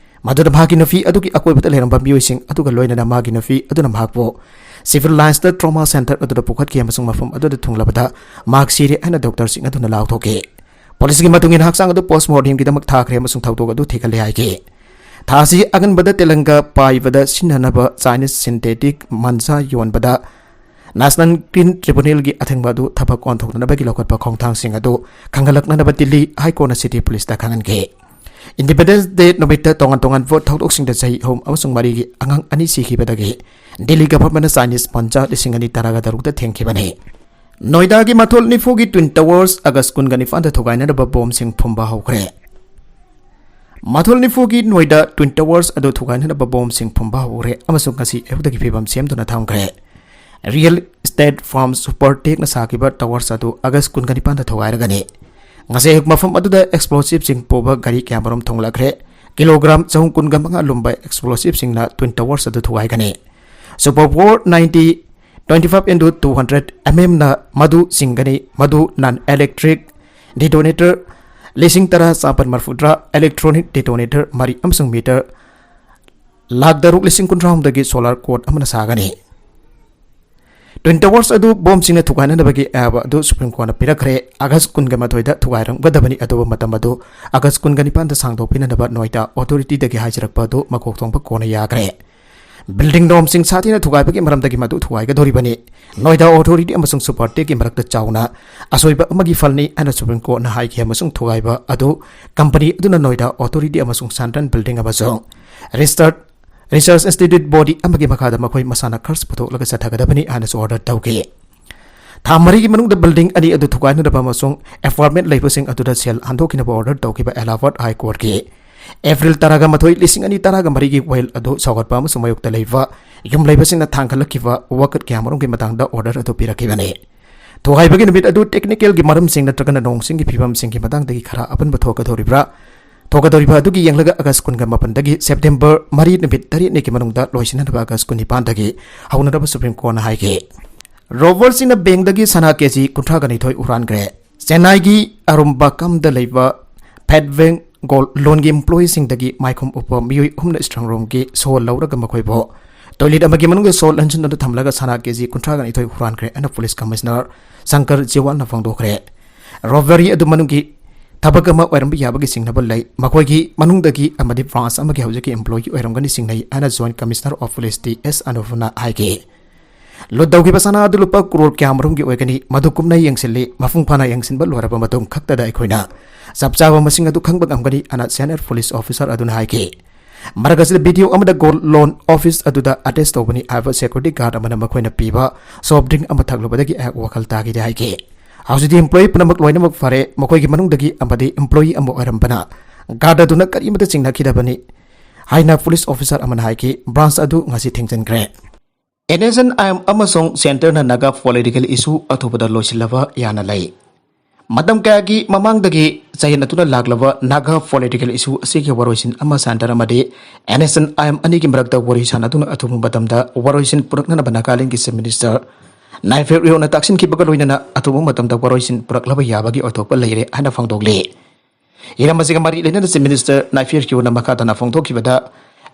ꯃꯗꯨꯗ ꯃꯍꯥꯛꯀꯤ ꯅꯨꯄꯤ ꯑꯗꯨꯒꯤ ꯑꯀꯣꯏꯕꯗ ꯂꯩꯔꯝꯕ ꯃꯤꯑꯣꯏꯁꯤꯡ ꯑꯗꯨꯒ ꯂꯣꯏꯅꯅ ꯃꯥꯒꯤ ꯅꯨꯄꯤ ꯑꯗꯨꯅ ꯃꯍꯥꯛꯄꯨ civil lines ꯇ trauma center ꯑꯗꯨꯗ ꯄꯨꯈꯠꯈꯤ ꯑꯃꯁꯨꯡ ꯃꯐꯝ ꯑꯗꯨꯗ ꯊꯨꯡꯂꯕꯗ ꯃꯍꯥꯛ ꯁꯤꯔꯦ ꯍꯥꯏꯅ doctor ꯁꯤꯡ ꯑꯗꯨꯅ ꯂꯥꯎꯊꯣꯛꯈꯤ꯫ ꯄꯨꯂꯤꯁꯀꯤ ꯃꯇꯨꯡ ꯏꯟꯅ ꯍꯛꯆꯥꯡ ꯑꯗꯨ post mortem ꯒꯤꯗꯃꯛ ꯊꯥꯈ꯭ꯔꯦ ꯑꯃꯁꯨꯡ ꯊꯧꯗꯣꯛ ꯑꯗꯨ ꯊꯤꯒꯠꯂꯦ ꯍꯥꯏꯈꯤ꯫ ꯊꯥ ꯑꯁꯤ ꯑꯉꯟꯕꯗ ꯇꯦꯂꯪꯒꯥ ꯄꯥꯏꯕꯗ ꯁꯤꯖꯤꯟꯅꯅꯕ Chinese synthetic Mancha ꯌꯣꯟꯕꯗ National Green Tribunal ꯒꯤ ꯑꯊꯤꯡꯕ ꯑꯗꯨ ꯊꯕꯛ ꯑꯣꯟꯊꯣꯛꯅꯅꯕꯒꯤ ꯂꯧꯈꯠꯄ ꯈꯣꯡꯊꯥꯡꯁꯤꯡ ꯑꯗꯨ ꯈꯪꯍꯜꯂꯛꯅꯅꯕ ꯗꯤꯜꯂꯤ High Court ꯅ city ꯄꯨꯂꯤꯁꯇ ꯈꯪꯍꯟꯈꯤ꯫ Independence Day ꯅꯨꯃꯤꯠꯇ ꯇꯣꯉꯥꯟ ꯇꯣꯉꯥꯟꯕ ꯊꯧꯗꯣꯛꯁꯤꯡꯗ ꯆꯍꯤ ꯑꯍꯨꯝ ꯑꯃꯁꯨꯡ ꯃꯔꯤꯒꯤ ꯑꯉꯥꯡ ꯑꯅꯤ ꯁꯤꯈꯤꯕꯗꯒꯤ ꯗꯤꯜꯂꯤ government ꯅ Chinese Mancha ꯂꯤꯁꯤꯡ ꯑꯅꯤ ꯇꯔꯥꯒ ꯇꯔꯨꯛꯇ ꯊꯤꯡꯈꯤꯕꯅꯤ꯫ ꯅꯣꯏꯗꯥꯒꯤ ꯃꯊꯣꯜ ꯅꯤꯐꯨꯒꯤ Twin Towers August ꯀꯨꯟꯒ ꯅꯤꯄꯥꯟꯗ ꯊꯨꯒꯥꯏꯅꯅꯕ ꯕꯣꯝꯁꯤꯡ ꯐꯨꯝꯕ ꯍꯧꯈ꯭ꯔꯦ꯫ ꯃꯊꯣꯜ ꯅꯤꯐꯨꯒꯤ ꯅꯣꯏꯗꯥ Twin Towers ꯑꯗꯨ ꯊꯨꯒꯥꯏꯅꯅꯕ ꯕꯣꯝꯁꯤꯡ ꯐꯨꯝꯕ ꯍꯧꯈ꯭ꯔꯦ ꯑꯃꯁꯨꯡ ꯉꯁꯤ ꯑꯌꯨꯛꯇꯒꯤ ꯐꯤꯕꯝ ꯁꯦꯝꯗꯨꯅ ꯊꯝꯈ꯭ꯔꯦ꯫ Real Estate Firm Supertech ꯅ ꯁꯥꯈꯤꯕ towers ꯑꯗꯨ August ꯀꯨꯟꯒ ꯅꯤꯄꯥꯟꯗ ꯊꯨꯒꯥꯏꯔꯒꯅꯤ꯫ ꯉꯁꯤ ꯑꯌꯨꯛ ꯃꯐꯝ ꯑꯗꯨꯗ explosive ꯁꯤꯡ ꯄꯨꯕ ꯒꯥꯔꯤ ꯀꯌꯥꯃꯔꯨꯝ ꯊꯣꯡꯂꯛꯈ꯭ꯔꯦ꯫ Kilogram ꯆꯍꯨꯝ ꯀꯨꯟꯒ ꯃꯉꯥ ꯂꯨꯝꯕ explosive ꯁꯤꯡꯅ Twin Towers ꯑꯗꯨ ꯊꯨꯒꯥꯏꯒꯅꯤ꯫ Super Four ninety twenty five into two hundred mm ꯅ ꯃꯗꯨ ꯆꯤꯡꯒꯅꯤ, ꯃꯗꯨ non electric detonator ꯂꯤꯁꯤꯡ ꯇꯔꯥ ꯆꯥꯄꯟ ꯃꯔꯐꯨꯇꯔꯥ, electronic detonator ꯃꯔꯤ ꯑꯃꯁꯨꯡ meter ꯂꯥꯈ ꯇꯔꯨꯛ ꯂꯤꯁꯤꯡ ꯀꯨꯟꯊ꯭ꯔꯥꯍꯨꯝꯗꯣꯏꯒꯤ solar coat ꯑꯃꯅ ꯁꯥꯒꯅꯤ꯫ Twin Towers ꯑꯗꯨ ꯕꯣꯝꯁꯤꯡꯅ ꯊꯨꯒꯥꯏꯅꯅꯕꯒꯤ ꯑꯌꯥꯕ ꯑꯗꯨ ꯁꯨꯄ꯭ꯔꯤꯝ ꯀꯣꯔꯠꯅ ꯄꯤꯔꯛꯈ꯭ꯔꯦ꯫ ꯑꯥꯒꯁ ꯀꯨꯟꯒ ꯃꯥꯊꯣꯏꯗ ꯊꯨꯒꯥꯏꯔꯝꯒꯗꯕꯅꯤ, ꯑꯗꯨꯕꯨ ꯃꯇꯝ ꯑꯗꯨ ꯑꯥꯒꯁ ꯀꯨꯟꯒ ꯅꯤꯄꯥꯟꯗ ꯁꯥꯡꯗꯣꯛꯄꯤꯅꯅꯕ ꯅꯣꯏꯗꯥ ꯑꯣꯊꯣꯔꯤꯇꯤꯗꯒꯤ ꯍꯥꯏꯖꯔꯛꯄ ꯑꯗꯨ ꯃꯀꯣꯛ ꯊꯣꯡꯕ ꯀꯣꯟꯅ ꯌꯥꯈ꯭ꯔꯦ꯫ ꯕꯤꯜꯗꯤꯡ ꯗꯣꯝꯁꯤꯡ ꯁꯥꯊꯤꯅ ꯊꯨꯒꯥꯏꯕꯒꯤ ꯃꯔꯝꯗꯒꯤ ꯃꯗꯨ ꯊꯨꯒꯥꯏꯒꯗꯧꯔꯤꯕꯅꯤ꯫ ꯅꯣꯏꯗꯥ ꯑꯣꯊꯣꯔꯤꯇꯤ ꯑꯃꯁꯨꯡ ꯁꯨꯄꯔ ꯇꯦꯛꯀꯤ ꯃꯔꯛꯇ ꯆꯥꯎꯅ ꯑꯁꯣꯏꯕ ꯑꯃꯒꯤ ꯐꯜꯅꯤ ꯍꯥꯏꯅ ꯁꯨꯄ꯭ꯔꯤꯝ ꯀꯣꯔꯠꯅ ꯍꯥꯏꯈꯤ, ꯑꯃꯁꯨꯡ ꯊꯨꯒꯥꯏꯕ ꯑꯗꯨ ꯀꯝꯄꯅꯤ ꯑꯗꯨꯅ ꯅꯣꯏꯗꯥ ꯑꯣꯊꯣꯔꯤꯇꯤ ꯑꯃꯁꯨꯡ ꯁꯟꯇꯟ ꯕꯤꯜꯗꯤꯡ ꯑꯃꯁꯨꯡ ꯔꯤꯁꯔꯆ ꯔꯤꯁꯔꯆ ꯏꯟꯁꯇꯤꯇ꯭ꯌꯨꯠ ꯕꯣꯗꯤ ꯑꯃꯒꯤ ꯃꯈꯥꯗ ꯃꯈꯣꯏ ꯃꯁꯥꯅ ꯈꯔꯆ ꯄꯨꯊꯣꯛꯂꯒ ꯆꯠꯊꯒꯗꯕꯅꯤ ꯍꯥꯏꯅꯁꯨ ꯑꯣꯔꯗꯔ ꯇꯧꯈꯤ꯫ ꯊꯥ ꯃꯔꯤꯒꯤ ꯃꯅꯨꯡꯗ ꯕꯤꯜꯗꯤꯡ ꯑꯅꯤ ꯑꯗꯨ ꯊꯨꯒꯥꯏꯅꯅꯕ ꯑꯃꯁꯨꯡ ꯑꯦꯄꯥꯔꯠꯃꯦꯟꯠ ꯂꯩꯕꯁꯤꯡ ꯑꯗꯨꯗ ꯁꯦꯜ ꯍꯟꯗꯣꯛꯈꯤꯅꯕ ꯑꯣꯔꯗꯔ ꯇꯧꯈꯤꯕ ꯑꯦꯂꯥꯍꯥꯕꯥꯗ ꯍꯥꯏ ꯀꯣꯔꯠꯀꯤ ꯑꯦꯄ꯭ꯔꯤꯜ ꯇꯔꯥꯒ ꯃꯥꯊꯣꯏ, ꯂꯤꯁꯤꯡ ꯑꯅꯤ ꯇꯔꯥꯒ ꯃꯔꯤꯒꯤ ꯋꯥꯌꯦꯜ ꯑꯗꯨ ꯁꯧꯒꯠꯄ ꯑꯃꯁꯨꯡ ꯃꯥꯌꯣꯛꯇ ꯂꯩꯕ ꯌꯨꯝꯂꯩꯕꯁꯤꯡꯅ ꯊꯥꯡꯒꯠꯂꯛꯈꯤꯕ ꯋꯥꯀꯠ ꯀꯌꯥꯃꯔꯨꯝꯒꯤ ꯃꯇꯥꯡꯗ ꯑꯣꯔꯗꯔ ꯑꯗꯨ ꯄꯤꯔꯛꯈꯤꯕꯅꯤ꯫ ꯊꯨꯒꯥꯏꯕꯒꯤ ꯅꯨꯃꯤꯠ ꯑꯗꯨ ꯇꯦꯛꯅꯤꯀꯦꯜꯒꯤ ꯃꯔꯝꯁꯤꯡ ꯅꯠꯇ꯭ꯔꯒꯅ ꯅꯣꯡ ꯆꯤꯡꯒꯤ ꯐꯤꯕꯝꯁꯤꯡꯒꯤ ꯃꯇꯥꯡꯗꯒꯤ ꯈꯔ ꯑꯄꯟꯕ ꯊꯣꯛꯀꯗꯧꯔꯤꯕ꯭ꯔꯥ? ꯊꯣꯛꯀꯗꯧꯔꯤꯕ ꯑꯗꯨꯒꯤ ꯌꯦꯡꯂꯒ ꯑꯥꯒꯁ ꯀꯨꯟꯒ ꯃꯥꯄꯟꯗꯒꯤ ꯁꯦꯞꯇꯦꯝꯕꯔ ꯃꯔꯤ, ꯅꯨꯃꯤꯠ ꯇꯔꯦꯠꯅꯤꯒꯤ ꯃꯅꯨꯡꯗ ꯂꯣꯏꯁꯤꯟꯅꯅꯕ ꯑꯥꯒꯁ ꯀꯨꯟꯅꯤꯄꯥꯟꯗꯒꯤ ꯍꯧꯅꯅꯕ ꯁꯨꯄ꯭ꯔꯤꯝ ꯀꯣꯔꯠꯅ ꯍꯥꯏꯈꯤ꯫ ꯔꯣꯕꯔꯁꯤꯡꯅ ꯕꯦꯡꯗꯒꯤ ꯁꯅꯥ ꯀꯦꯖꯤ ꯀꯨꯟꯊ꯭ꯔꯥꯒ ꯅꯤꯊꯣꯏ ꯍꯨꯔꯥꯟꯈ꯭ꯔꯦ꯫ ꯆꯦꯟꯅꯥꯏꯒꯤ ꯑꯔꯨꯝꯕꯀꯝꯗ ꯂꯩꯕ ꯐꯦꯠ ꯕꯦꯡ ꯒꯣꯜ ꯂꯣꯟꯒꯤ ꯏꯝꯄ꯭ꯂꯣꯌꯤꯁꯤꯡꯗꯒꯤ ꯃꯥꯏꯈꯨꯝ ꯎꯞꯄ ꯃꯤꯑꯣꯏ ꯑꯍꯨꯝꯅ ꯏꯁꯇ꯭ꯔꯣꯡ ꯔꯨꯝꯒꯤ ꯁꯣ ꯂꯧꯔꯒ ꯃꯈꯣꯏꯕꯨ ꯇꯣꯏꯂꯦꯠ ꯑꯃꯒꯤ ꯃꯅꯨꯡꯗ ꯁꯣ ꯂꯟꯁꯤꯟꯗꯨꯅ ꯊꯝꯂꯒ ꯁꯅꯥ ꯀꯦꯖꯤ ꯀꯨꯟꯊ꯭ꯔꯥꯒ ꯅꯤꯊꯣꯏ ꯍꯨꯔꯥꯟꯈ꯭ꯔꯦ ꯍꯥꯏꯅ ꯄꯨꯂꯤꯁ ꯀꯃꯤꯁꯅꯔ ꯁꯪꯀꯔ ꯖꯤꯋꯥꯜꯅ ꯐꯣꯡꯗꯣꯛꯈ꯭ꯔꯦ꯫ ꯔꯣꯕꯔꯤ ꯑꯗꯨ ꯃꯅꯨꯡꯒꯤ ꯊꯕꯛ ꯑꯃ ꯑꯣꯏꯔꯝꯕ ꯌꯥꯕꯒꯤ ꯆꯤꯡꯅꯕ ꯂꯩ꯫ ꯃꯈꯣꯏꯒꯤ ꯃꯅꯨꯡꯗꯒꯤ ꯑꯃꯗꯤ ꯕ꯭ꯔꯥꯟꯁ ꯑꯃꯒꯤ ꯍꯧꯖꯤꯛꯀꯤ ꯏꯝꯄ꯭ꯂꯣꯌꯤ ꯑꯣꯏꯔꯝꯒꯅꯤ ꯆꯤꯡꯅꯩ ꯍꯥꯏꯅ joint commissioner of police T S ꯑꯅꯨꯞꯅ ꯍꯥꯏꯈꯤ꯫ ꯂꯨꯠ ꯇꯧꯈꯤꯕ ꯁꯅꯥ ꯑꯗꯨ ꯂꯨꯄꯥ ꯀ꯭ꯔꯣꯔ ꯀꯌꯥꯃꯔꯨꯝꯒꯤ ꯑꯣꯏꯒꯅꯤ, ꯃꯗꯨ ꯀꯨꯞꯅ ꯌꯦꯡꯁꯤꯜꯂꯤ꯫ ꯃꯄꯨꯡ ꯐꯥꯅ ꯌꯦꯡꯁꯤꯟꯕ ꯂꯣꯏꯔꯕ ꯃꯇꯨꯡ ꯈꯛꯇꯗ ꯑꯩꯈꯣꯏꯅ ꯆꯞ ꯆꯥꯕ ꯃꯁꯤꯡ ꯑꯗꯨ ꯈꯪꯕ ꯉꯝꯒꯅꯤ ꯍꯥꯏꯅ ꯁꯦꯅꯤꯌꯔ ꯄꯨꯂꯤꯁ ꯑꯣꯐꯤꯁꯥꯔ ꯑꯗꯨꯅ ꯍꯥꯏꯈꯤ꯫ ꯃꯔꯛ ꯑꯁꯤꯗ ꯚꯤꯗꯤꯑꯣ ꯑꯃꯗ ꯒꯣꯜ ꯂꯣꯟ ꯑꯣꯐꯤꯁ ꯑꯗꯨꯗ ꯑꯦꯇꯦꯆ ꯇꯧꯕꯅꯤ ꯍꯥꯏꯕ ꯁꯦꯀ꯭ꯌꯨꯔꯤꯇꯤ ꯒꯥꯔꯗ ꯑꯃꯅ ꯃꯈꯣꯏꯅ ꯄꯤꯕ ꯁꯣꯐ ꯗ꯭ꯔꯤꯡ ꯑꯃ ꯊꯛꯂꯨꯕꯗꯒꯤ ꯑꯩꯍꯥꯛ ꯋꯥꯈꯜ ꯇꯥꯈꯤꯗꯦ ꯍꯥꯏꯈꯤ꯫ ꯍꯧꯖꯤꯛꯇꯤ ꯏꯝꯄ꯭ꯂꯣꯌꯤ ꯄꯨꯝꯅꯃꯛ ꯂꯣꯏꯅꯃꯛ ꯐꯔꯦ꯫ ꯃꯈꯣꯏꯒꯤ ꯃꯅꯨꯡꯗꯒꯤ ꯑꯃꯗꯤ ꯏꯝꯄ꯭ꯂꯣꯌꯤ ꯑꯃ ꯑꯣꯏꯔꯝꯕꯅ ꯒꯥꯔꯗ ꯑꯗꯨꯅ ꯀꯔꯤꯃꯠꯇ ꯆꯤꯡꯅꯈꯤꯗꯕꯅꯤ ꯍꯥꯏꯅ ꯄꯨꯂꯤꯁ ꯑꯣꯐꯤꯁꯥꯔ ꯑꯃꯅ ꯍꯥꯏꯈꯤ꯫ ꯕ꯭ꯔꯥꯟꯁ ꯑꯗꯨ ꯉꯁꯤ ꯊꯤꯡꯖꯤꯟꯈ꯭ꯔꯦ꯫ N S N I M ꯑꯃꯁꯨꯡ ꯁꯦꯟꯇꯔꯅ ꯅꯥꯒꯥ ꯄꯣꯂꯤꯇꯤꯀꯦꯜ ꯏꯁꯨ ꯑꯊꯨꯕꯗ ꯂꯣꯏꯁꯤꯜꯂꯕ ꯌꯥꯅ ꯂꯩ꯫ ꯃꯇꯝ ꯀꯌꯥꯒꯤ ꯃꯃꯥꯡꯗꯒꯤ ꯆꯌꯦꯠꯅꯗꯨꯅ ꯂꯥꯛꯂꯕ ꯅꯥꯒꯥ ꯄꯣꯂꯤꯇꯤꯀꯦꯜ ꯏꯁꯨ ꯑꯁꯤꯒꯤ ꯋꯥꯔꯣꯏꯁꯤꯟ ꯑꯃ ꯁꯦꯟꯇꯔ ꯑꯃꯗꯤ N S N I M ꯑꯅꯤꯒꯤ ꯃꯔꯛꯇ ꯋꯥꯔꯤ ꯁꯥꯟꯅꯗꯨꯅ ꯑꯊꯨꯕ ꯃꯇꯝꯗ ꯋꯥꯔꯣꯏꯁꯤꯟ ꯄꯨꯔꯛꯅꯅꯕ ꯅꯥꯒꯥꯂꯦꯟꯒꯤ ꯆꯤꯐ ꯃꯤꯅꯤꯁꯇꯔ ꯅꯥꯏꯐꯦ ꯔꯤꯑꯣꯅ ꯇꯥꯛꯁꯤꯟꯈꯤꯕꯒ ꯂꯣꯏꯅꯅ ꯑꯊꯨꯕ ꯃꯇꯝꯗ ꯋꯥꯔꯣꯏꯁꯤꯟ ꯄꯨꯔꯛꯂꯕ ꯌꯥꯕꯒꯤ ꯑꯣꯏꯊꯣꯛꯄ ꯂꯩꯔꯦ ꯍꯥꯏꯅ ꯐꯣꯡꯗꯣꯛꯂꯤ꯫ ꯍꯤꯔꯝ ꯑꯁꯤꯒ ꯃꯔꯤ ꯂꯩꯅꯅ ꯆꯤꯐ ꯃꯤꯅꯤꯁꯇꯔ ꯅꯥꯏꯐꯦ ꯔꯤꯑꯣꯅ ꯃꯈꯥ ꯇꯥꯅ ꯐꯣꯡꯗꯣꯛꯈꯤꯕꯗ,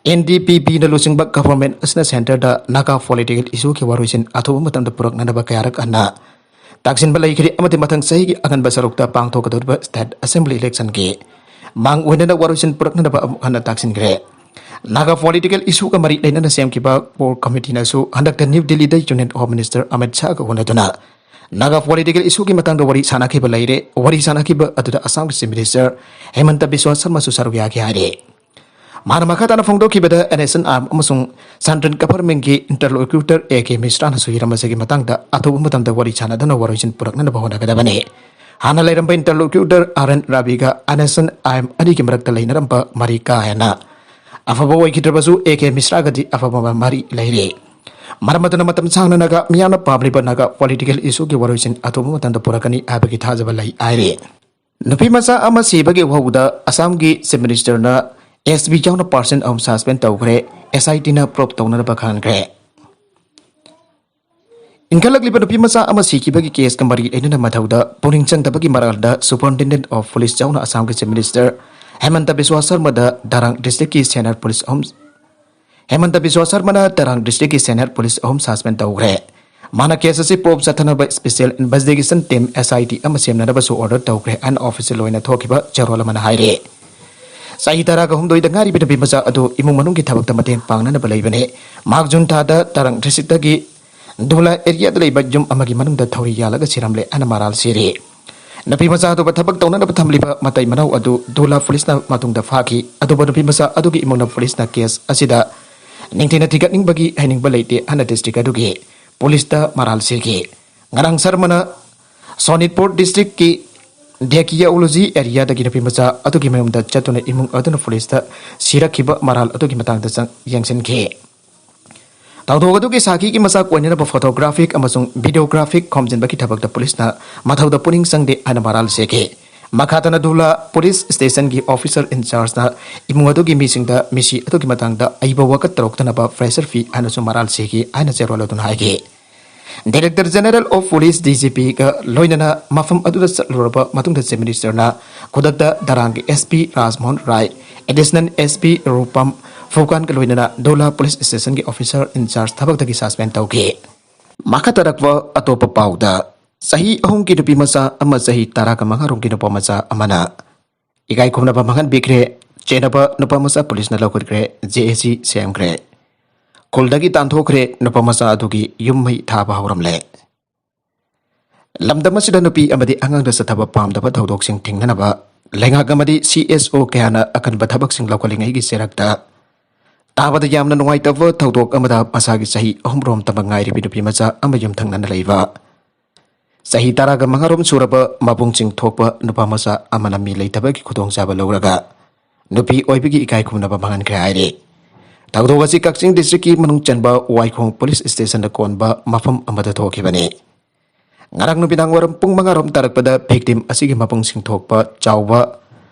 ꯑꯦꯟ ꯗꯤ ꯄꯤ ꯄꯤꯅ ꯂꯨꯆꯤꯡꯕ ꯒꯚꯔꯟꯃꯦꯟꯠ ꯑꯁꯤꯅ ꯁꯦꯟꯇꯔꯗ ꯅꯥꯒꯥ ꯄꯣꯂꯤꯇꯤꯀꯦꯜ ꯏꯁꯨꯒꯤ ꯋꯥꯔꯣꯏꯁꯤꯟ ꯑꯊꯨꯕ ꯃꯇꯝꯗ ꯄꯨꯔꯛꯅꯅꯕ ꯀꯌꯥꯔꯛ ꯍꯟꯅ ꯇꯥꯛꯁꯤꯟꯕ ꯂꯩꯈ꯭ꯔꯦ ꯑꯃꯗꯤ ꯃꯊꯪ ꯆꯍꯤꯒꯤ ꯑꯉꯟꯕ ꯁꯔꯨꯛꯇ ꯄꯥꯡꯊꯣꯛꯀꯗꯧꯔꯤꯕ ꯁ꯭ꯇꯦꯠ ꯑꯁꯦꯝꯕ꯭ꯂꯤ ꯏꯂꯦꯛꯁꯟꯒꯤ ꯃꯥꯡ ꯑꯣꯏꯅꯅ ꯋꯥꯔꯣꯏꯁꯤꯟ ꯄꯨꯔꯛꯅꯅꯕ ꯑꯃꯨꯛ ꯍꯟꯅ ꯇꯥꯛꯁꯤꯟꯈ꯭ꯔꯦ꯫ ꯅꯥꯒꯥ ꯄꯣꯂꯤꯇꯤꯀꯦꯜ ꯏꯁꯨꯒ ꯃꯔꯤ ꯂꯩꯅꯅ ꯁꯦꯝꯈꯤꯕ ꯀꯣꯔ ꯀꯃꯤꯇꯤꯅꯁꯨ ꯍꯟꯗꯛꯇ ꯅ꯭ꯌꯨ ꯗꯤꯜꯂꯤꯗ ꯌꯨꯅꯤꯌꯟ ꯑꯣꯐ ꯃꯤꯅꯤꯁꯇꯔ ꯑꯃꯤꯠ ꯁꯥꯍꯒ ꯎꯅꯗꯨꯅ ꯅꯥꯒꯥ ꯄꯣꯂꯤꯇꯤꯀꯦꯜ ꯏꯁꯨꯒꯤ ꯃꯇꯥꯡꯗ ꯋꯥꯔꯤ ꯁꯥꯟꯅꯈꯤꯕ ꯂꯩꯔꯦ꯫ ꯋꯥꯔꯤ ꯁꯥꯟꯅꯈꯤꯕ ꯑꯗꯨꯗ ꯑꯁꯥꯝꯒꯤ ꯆꯤꯐ ꯃꯤꯅꯤꯁꯇꯔ ꯍꯦꯃꯟꯇ ꯕꯤꯁ꯭ꯋꯥ ꯁꯔꯃꯁꯨ ꯁꯔꯨꯛ ꯌꯥꯈꯤ ꯍꯥꯏꯔꯦ꯫ ꯃꯥꯅ ꯃꯈꯥ ꯇꯥꯅ ꯐꯣꯡꯗꯣꯛꯈꯤꯕꯗ, N S N I M ꯑꯃꯁꯨꯡ ꯁꯦꯟꯇ꯭ꯔꯦꯜ ꯒꯚꯔꯟꯃꯦꯟꯠꯀꯤ ꯏꯟꯇꯔꯂꯣꯀ꯭ꯌꯨꯇꯔ ꯑꯦ ꯀꯦ ꯃꯤꯁ꯭ꯔꯥꯅꯁꯨ ꯍꯤꯔꯝ ꯑꯁꯤꯒꯤ ꯃꯇꯥꯡꯗ ꯑꯊꯨꯕ ꯃꯇꯝꯗ ꯋꯥꯔꯤ ꯁꯥꯟꯅꯗꯨꯅ ꯋꯥꯔꯣꯏꯁꯤꯟ ꯄꯨꯔꯛꯅꯅꯕ ꯍꯣꯠꯅꯒꯗꯕꯅꯤ꯫ ꯍꯥꯟꯅ ꯂꯩꯔꯝꯕ ꯏꯟꯇꯔꯂꯣꯀ꯭ꯌꯨꯇꯔ ꯑꯥꯔ ꯑꯦꯟ ꯔꯥꯕꯤꯒ N S N I M ꯑꯅꯤꯒꯤ ꯃꯔꯛꯇ ꯂꯩꯅꯔꯝꯕ ꯃꯔꯤ ꯀꯥ ꯍꯦꯟꯅ ꯑꯐꯕ ꯑꯣꯏꯈꯤꯗ꯭ꯔꯕꯁꯨ, ꯑꯦ ꯀꯦ ꯃꯤꯁ꯭ꯔꯥꯒꯗꯤ ꯑꯐꯕ ꯃꯔꯤ ꯂꯩꯔꯤ꯫ ꯃꯔꯝ ꯑꯗꯨꯅ ꯃꯇꯝ ꯁꯥꯡꯅ ꯅꯥꯒꯥ ꯃꯤꯌꯥꯝꯅ ꯄꯥꯝꯂꯤꯕ ꯅꯥꯒꯥ ꯄꯣꯂꯤꯇꯤꯀꯦꯜ ꯏꯁꯨꯒꯤ ꯋꯥꯔꯣꯏꯁꯤꯟ ꯑꯊꯨꯕ ꯃꯇꯝꯗ ꯄꯨꯔꯛꯀꯅꯤ ꯍꯥꯏꯕꯒꯤ ꯊꯥꯖꯕ ꯂꯩ ꯍꯥꯏꯔꯤ꯫ ꯅꯨꯄꯤ ꯃꯆꯥ ꯑꯃ ꯁꯤꯕꯒꯤ ꯋꯥꯍꯧꯗ ꯑꯁꯥꯝꯒꯤ ꯆꯤꯐ ꯃꯤꯅꯤꯁꯇꯔꯅ ꯑꯦꯁ ꯄꯤ ꯌꯥꯎꯅ ꯄꯥꯔꯁꯟ ꯑꯍꯨꯝ ꯁꯁꯄꯦꯟ ꯇꯧꯈ꯭ꯔꯦ, ꯑꯦꯁ ꯑꯥꯏ ꯇꯤꯅ ꯄ꯭ꯔꯣꯕ ꯇꯧꯅꯅꯕ ꯈꯪꯍꯟꯈ꯭ꯔꯦ꯫ ꯏꯟꯈꯠꯂꯛꯂꯤꯕ ꯅꯨꯄꯤ ꯃꯆꯥ ꯑꯃ ꯁꯤꯈꯤꯕꯒꯤ ꯀꯦꯁꯀ ꯃꯔꯤ ꯂꯩꯅꯅ ꯃꯊꯧꯗ ꯄꯨꯛꯅꯤꯡ ꯆꯪꯗꯕꯒꯤ ꯃꯔꯥꯜꯗ ꯁꯨꯄꯔꯤꯟꯇꯦꯟꯗꯦꯟꯠ ꯑꯣꯐ ꯄꯨꯂꯤꯁ ꯌꯥꯎꯅ ꯑꯁꯥꯝꯒꯤ ꯆꯤꯐ ꯃꯤꯅꯤꯁꯇꯔ ꯍꯦꯃꯟꯇ ꯕꯤꯁ꯭ꯋꯥ ꯁꯔꯃꯗ ꯗꯔꯥꯡ ꯗꯤꯁꯇ꯭ꯔꯤꯛꯀꯤ ꯁꯦꯅꯤꯌꯔ ꯄꯨꯂꯤꯁ ꯑꯍꯨꯝ ꯍꯦꯃꯟꯇ ꯕꯤꯁ꯭ꯋꯥ ꯁꯔꯃꯅ ꯗꯔꯥꯡ ꯗꯤꯁꯇ꯭ꯔꯤꯛꯀꯤ ꯁꯦꯅꯤꯌꯔ ꯄꯨꯂꯤꯁ ꯑꯍꯨꯝ ꯁꯁꯄꯦꯟ ꯇꯧꯈ꯭ꯔꯦ꯫ ꯃꯥꯅ ꯀꯦꯁ ꯑꯁꯤ ꯄ꯭ꯔꯣꯕ ꯆꯠꯊꯅꯕ ꯁ꯭ꯄꯦꯁꯤꯌꯦꯜ ꯏꯟꯚꯦꯁꯇꯤꯒꯦꯁꯟ ꯇꯤꯝ, ꯑꯦꯁ ꯑꯥꯏ ꯇꯤ, ꯑꯃ ꯁꯦꯝꯅꯅꯕꯁꯨ ꯑꯣꯔꯗꯔ ꯇꯧꯈ꯭ꯔꯦ ꯍꯥꯏꯅ ꯑꯣꯐꯤꯁꯤꯌꯦꯜ ꯑꯣꯏꯅ ꯊꯣꯛꯈꯤꯕ ꯆꯦꯔꯣꯜ ꯑꯃꯅ ꯍꯥꯏꯔꯤ꯫ ꯆꯍꯤ ꯇꯔꯥꯒ ꯍꯨꯝꯗꯣꯏꯗ ꯉꯥꯏꯔꯤꯕ ꯅꯨꯄꯤ ꯃꯆꯥ ꯑꯗꯨ ꯏꯃꯨꯡ ꯃꯅꯨꯡꯒꯤ ꯊꯕꯛꯇ ꯃꯇꯦꯡ ꯄꯥꯡꯅꯅꯕ ꯂꯩꯕꯅꯤ꯫ ꯃꯍꯥꯛ ꯖꯨꯟ ꯊꯥꯗ ꯇꯔꯪ ꯗꯤꯁꯇ꯭ꯔꯤꯛꯇꯒꯤ ꯗꯨꯂꯥ ꯑꯦꯔꯤꯌꯥꯗ ꯂꯩꯕ ꯌꯨꯝ ꯑꯃꯒꯤ ꯃꯅꯨꯡꯗ ꯊꯧꯔꯤ ꯌꯥꯜꯂꯒ ꯁꯤꯔꯝꯂꯦ ꯍꯥꯏꯅ ꯃꯔꯥꯜ ꯁꯤꯔꯤ꯫ ꯅꯨꯄꯤ ꯃꯆꯥ ꯑꯗꯨꯕꯨ ꯊꯕꯛ ꯇꯧꯅꯅꯕ ꯊꯝꯂꯤꯕ ꯃꯇꯩ ꯃꯅꯥꯎ ꯑꯗꯨ ꯗꯨꯂꯥ ꯄꯨꯂꯤꯁꯅ ꯃꯇꯨꯡꯗ ꯐꯥꯈꯤ꯫ ꯑꯗꯨꯕꯨ ꯅꯨꯄꯤ ꯃꯆꯥ ꯑꯗꯨꯒꯤ ꯏꯃꯨꯡꯅ ꯄꯨꯂꯤꯁꯅ ꯀꯦꯁ ꯑꯁꯤꯗ ꯅꯤꯡꯊꯤꯅ ꯊꯤꯒꯠꯅꯤꯡꯕꯒꯤ ꯍꯩꯅꯤꯡꯕ ꯂꯩꯇꯦ ꯍꯥꯏꯅ ꯗꯤꯁꯇ꯭ꯔꯤꯛ ꯑꯗꯨꯒꯤ ꯄꯨꯂꯤꯁꯇ ꯃꯔꯥꯜ ꯁꯤꯈꯤ꯫ ꯉꯔꯥꯡ ꯁꯔꯃꯅ ꯁꯣꯅꯤꯠꯄꯨꯔ ꯗꯤꯁꯇ꯭ꯔꯤꯛꯀꯤ ꯗꯦꯀꯤꯌꯥꯎꯂꯨꯖꯤ ꯑꯦꯔꯤꯌꯥꯗꯒꯤ ꯅꯨꯄꯤ ꯃꯆꯥ ꯑꯗꯨꯒꯤ ꯃꯌꯨꯝꯗ ꯆꯠꯇꯨꯅ ꯏꯃꯨꯡ ꯑꯗꯨꯅ ꯄꯨꯂꯤꯁꯇ ꯁꯤꯔꯛꯈꯤꯕ ꯃꯔꯥꯜ ꯑꯗꯨꯒꯤ ꯃꯇꯥꯡꯗ ꯆꯪ-, ꯌꯦꯡꯁꯤꯟꯈꯤ꯫ ꯊꯧꯗꯣꯛ ꯑꯗꯨꯒꯤ ꯁꯥꯈꯤꯒꯤ ꯃꯆꯥꯛ ꯑꯣꯏꯅꯅꯕ ꯐꯣꯇꯣꯒ꯭ꯔꯥꯐꯤꯛ ꯑꯃꯁꯨꯡ ꯚꯤꯗꯤꯑꯣꯒ꯭ꯔꯥꯐꯤꯛ ꯈꯣꯝꯖꯤꯟꯕꯒꯤ ꯊꯕꯛꯇ ꯄꯨꯂꯤꯁꯅ ꯃꯊꯧꯗ ꯄꯨꯛꯅꯤꯡ ꯆꯪꯗꯦ ꯍꯥꯏꯅ ꯃꯔꯥꯜ ꯁꯤꯈꯤ꯫ ꯃꯈꯥ ꯇꯥꯅ ꯗꯨꯂꯥ ꯄꯨꯂꯤꯁ ꯁ꯭ꯇꯦꯁꯟꯒꯤ ꯑꯣꯐꯤꯁꯔ ꯏꯟꯆꯥꯔꯖꯅ ꯏꯃꯨꯡ ꯑꯗꯨꯒꯤ ꯃꯤꯁꯤꯡꯗ ꯃꯤꯁꯤ ꯑꯗꯨꯒꯤ ꯃꯇꯥꯡꯗ ꯑꯏꯕ ꯋꯥꯀꯠ ꯇꯧꯔꯛꯇꯅꯕ ꯄ꯭ꯔꯦꯁꯔ ꯄꯤ ꯍꯥꯏꯅꯁꯨ ꯃꯔꯥꯜ ꯁꯤꯈꯤ ꯍꯥꯏꯅ ꯆꯦꯔꯣꯜ ꯑꯗꯨꯅ ꯍꯥꯏꯈꯤ꯫ Director general of police, D G ꯄꯤꯒ ꯂꯣꯏꯅꯅ ꯃꯐꯝ ꯑꯗꯨꯗ ꯆꯠꯂꯨꯔꯕ ꯃꯇꯨꯡꯗ ꯆꯤꯐ ꯃꯤꯅꯤꯁꯇꯔꯅ ꯈꯨꯗꯛꯇ ꯗꯔꯥꯡꯒꯤ ꯑꯦꯁ ꯄꯤ ꯔꯥꯖꯃꯣꯍꯟ ꯔꯥꯏ, ꯑꯦꯗꯤꯁꯅꯦꯜ ꯑꯦꯁ ꯄꯤ ꯔꯨꯄꯝ ꯐꯨꯀꯥꯟꯒ ꯂꯣꯏꯅꯅ ꯗꯣꯂꯥ ꯄꯨꯂꯤꯁ ꯁ꯭ꯇꯦꯁꯟꯒꯤ ꯑꯣꯐꯤꯁꯥꯔ ꯏꯟꯆꯥꯔꯖ ꯊꯕꯛꯇꯒꯤ ꯁꯁꯄꯦꯟ ꯇꯧꯈꯤ꯫ ꯃꯈꯥ ꯇꯥꯔꯛꯄ ꯑꯇꯣꯞꯄ ꯄꯥꯎꯗ, ꯆꯍꯤ ꯑꯍꯨꯝꯒꯤ ꯅꯨꯄꯤ ꯃꯆꯥ ꯑꯃ ꯆꯍꯤ ꯇꯔꯥꯒ ꯃꯉꯥ ꯔꯣꯝꯒꯤ ꯅꯨꯄꯥ ꯃꯆꯥ ꯑꯃꯅ ꯏꯀꯥꯏ ꯈꯨꯝꯅꯕ ꯃꯥꯡꯍꯟꯕꯤꯈ꯭ꯔꯦ꯫ ꯆꯦꯟꯅꯕ ꯅꯨꯄꯥ ꯃꯆꯥ ꯄꯨꯂꯤꯁꯅ ꯂꯧꯈꯠꯈ꯭ꯔꯦ꯫ ꯖꯦ ꯑꯦ ꯁꯤ ꯁꯦꯝꯈ꯭ꯔꯦ꯫ ꯈꯨꯜꯗꯒꯤ ꯇꯥꯟꯊꯣꯛꯈ꯭ꯔꯦ꯫ ꯅꯨꯄꯥ ꯃꯆꯥ ꯑꯗꯨꯒꯤ ꯌꯨꯝ ꯃꯩ ꯊꯥꯕ ꯍꯧꯔꯝꯂꯦ꯫ ꯂꯝꯗꯝ ꯑꯁꯤꯗ ꯅꯨꯄꯤ ꯑꯃꯗꯤ ꯑꯉꯥꯡꯗ ꯆꯠꯊꯕ ꯄꯥꯝꯗꯕ ꯊꯧꯗꯣꯛꯁꯤꯡ ꯊꯤꯡꯅꯅꯕ ꯂꯩꯉꯥꯛ ꯑꯃꯗꯤ ꯁꯤ ꯑꯦꯁ ꯑꯣ ꯀꯌꯥꯅ ꯑꯀꯟꯕ ꯊꯕꯛꯁꯤꯡ ꯂꯧꯈꯠꯂꯤꯉꯩꯒꯤ ꯆꯩꯔꯛꯇ, ꯇꯥꯕꯗ ꯌꯥꯝꯅ ꯅꯨꯡꯉꯥꯏꯇꯕ ꯊꯧꯗꯣꯛ ꯑꯃꯗ ꯃꯁꯥꯒꯤ ꯆꯍꯤ ꯑꯍꯨꯝ ꯔꯣꯝ ꯇꯝꯕ ꯉꯥꯏꯔꯤꯕꯤ ꯅꯨꯄꯤ ꯃꯆꯥ ꯑꯃ ꯌꯨꯝꯊꯪꯅꯅ ꯂꯩꯕ ꯆꯍꯤ ꯇꯔꯥꯒ ꯃꯉꯥ ꯔꯣꯝ ꯁꯨꯔꯕ ꯃꯕꯨꯡꯁꯤꯡ ꯊꯣꯛꯄ ꯅꯨꯄꯥ ꯃꯆꯥ ꯑꯃꯅ ꯃꯤ ꯂꯩꯇꯕꯒꯤ ꯈꯨꯗꯣꯡꯆꯥꯕ ꯂꯧꯔꯒ ꯅꯨꯄꯤ ꯑꯣꯏꯕꯒꯤ ꯏꯀꯥꯏ ꯈꯨꯝꯅꯕ ꯃꯥꯡꯍꯟꯈ꯭ꯔꯦ ꯍꯥꯏꯔꯤ꯫ ꯊꯧꯗꯣꯛ ꯑꯁꯤ ꯀꯛꯆꯤꯡ ꯗꯤꯁꯇ꯭ꯔꯤꯛꯀꯤ ꯃꯅꯨꯡ ꯆꯟꯕ ꯋꯥꯏꯈꯣꯡ ꯄꯨꯂꯤꯁ ꯁ꯭ꯇꯦꯁꯟꯗ ꯀꯣꯟꯕ ꯃꯐꯝ ꯑꯃꯗ ꯊꯣꯛꯈꯤꯕꯅꯤ꯫ ꯉꯔꯥꯡ ꯅꯨꯃꯤꯗꯥꯡ ꯋꯥꯏꯔꯝ ꯄꯨꯡ ꯃꯉꯥ ꯔꯣꯝ ꯇꯥꯔꯛꯄꯗ ꯚꯤꯛꯇꯤꯝ ꯑꯁꯤꯒꯤ ꯃꯕꯨꯡꯁꯤꯡ ꯊꯣꯛꯄ ꯆꯥꯎꯕ,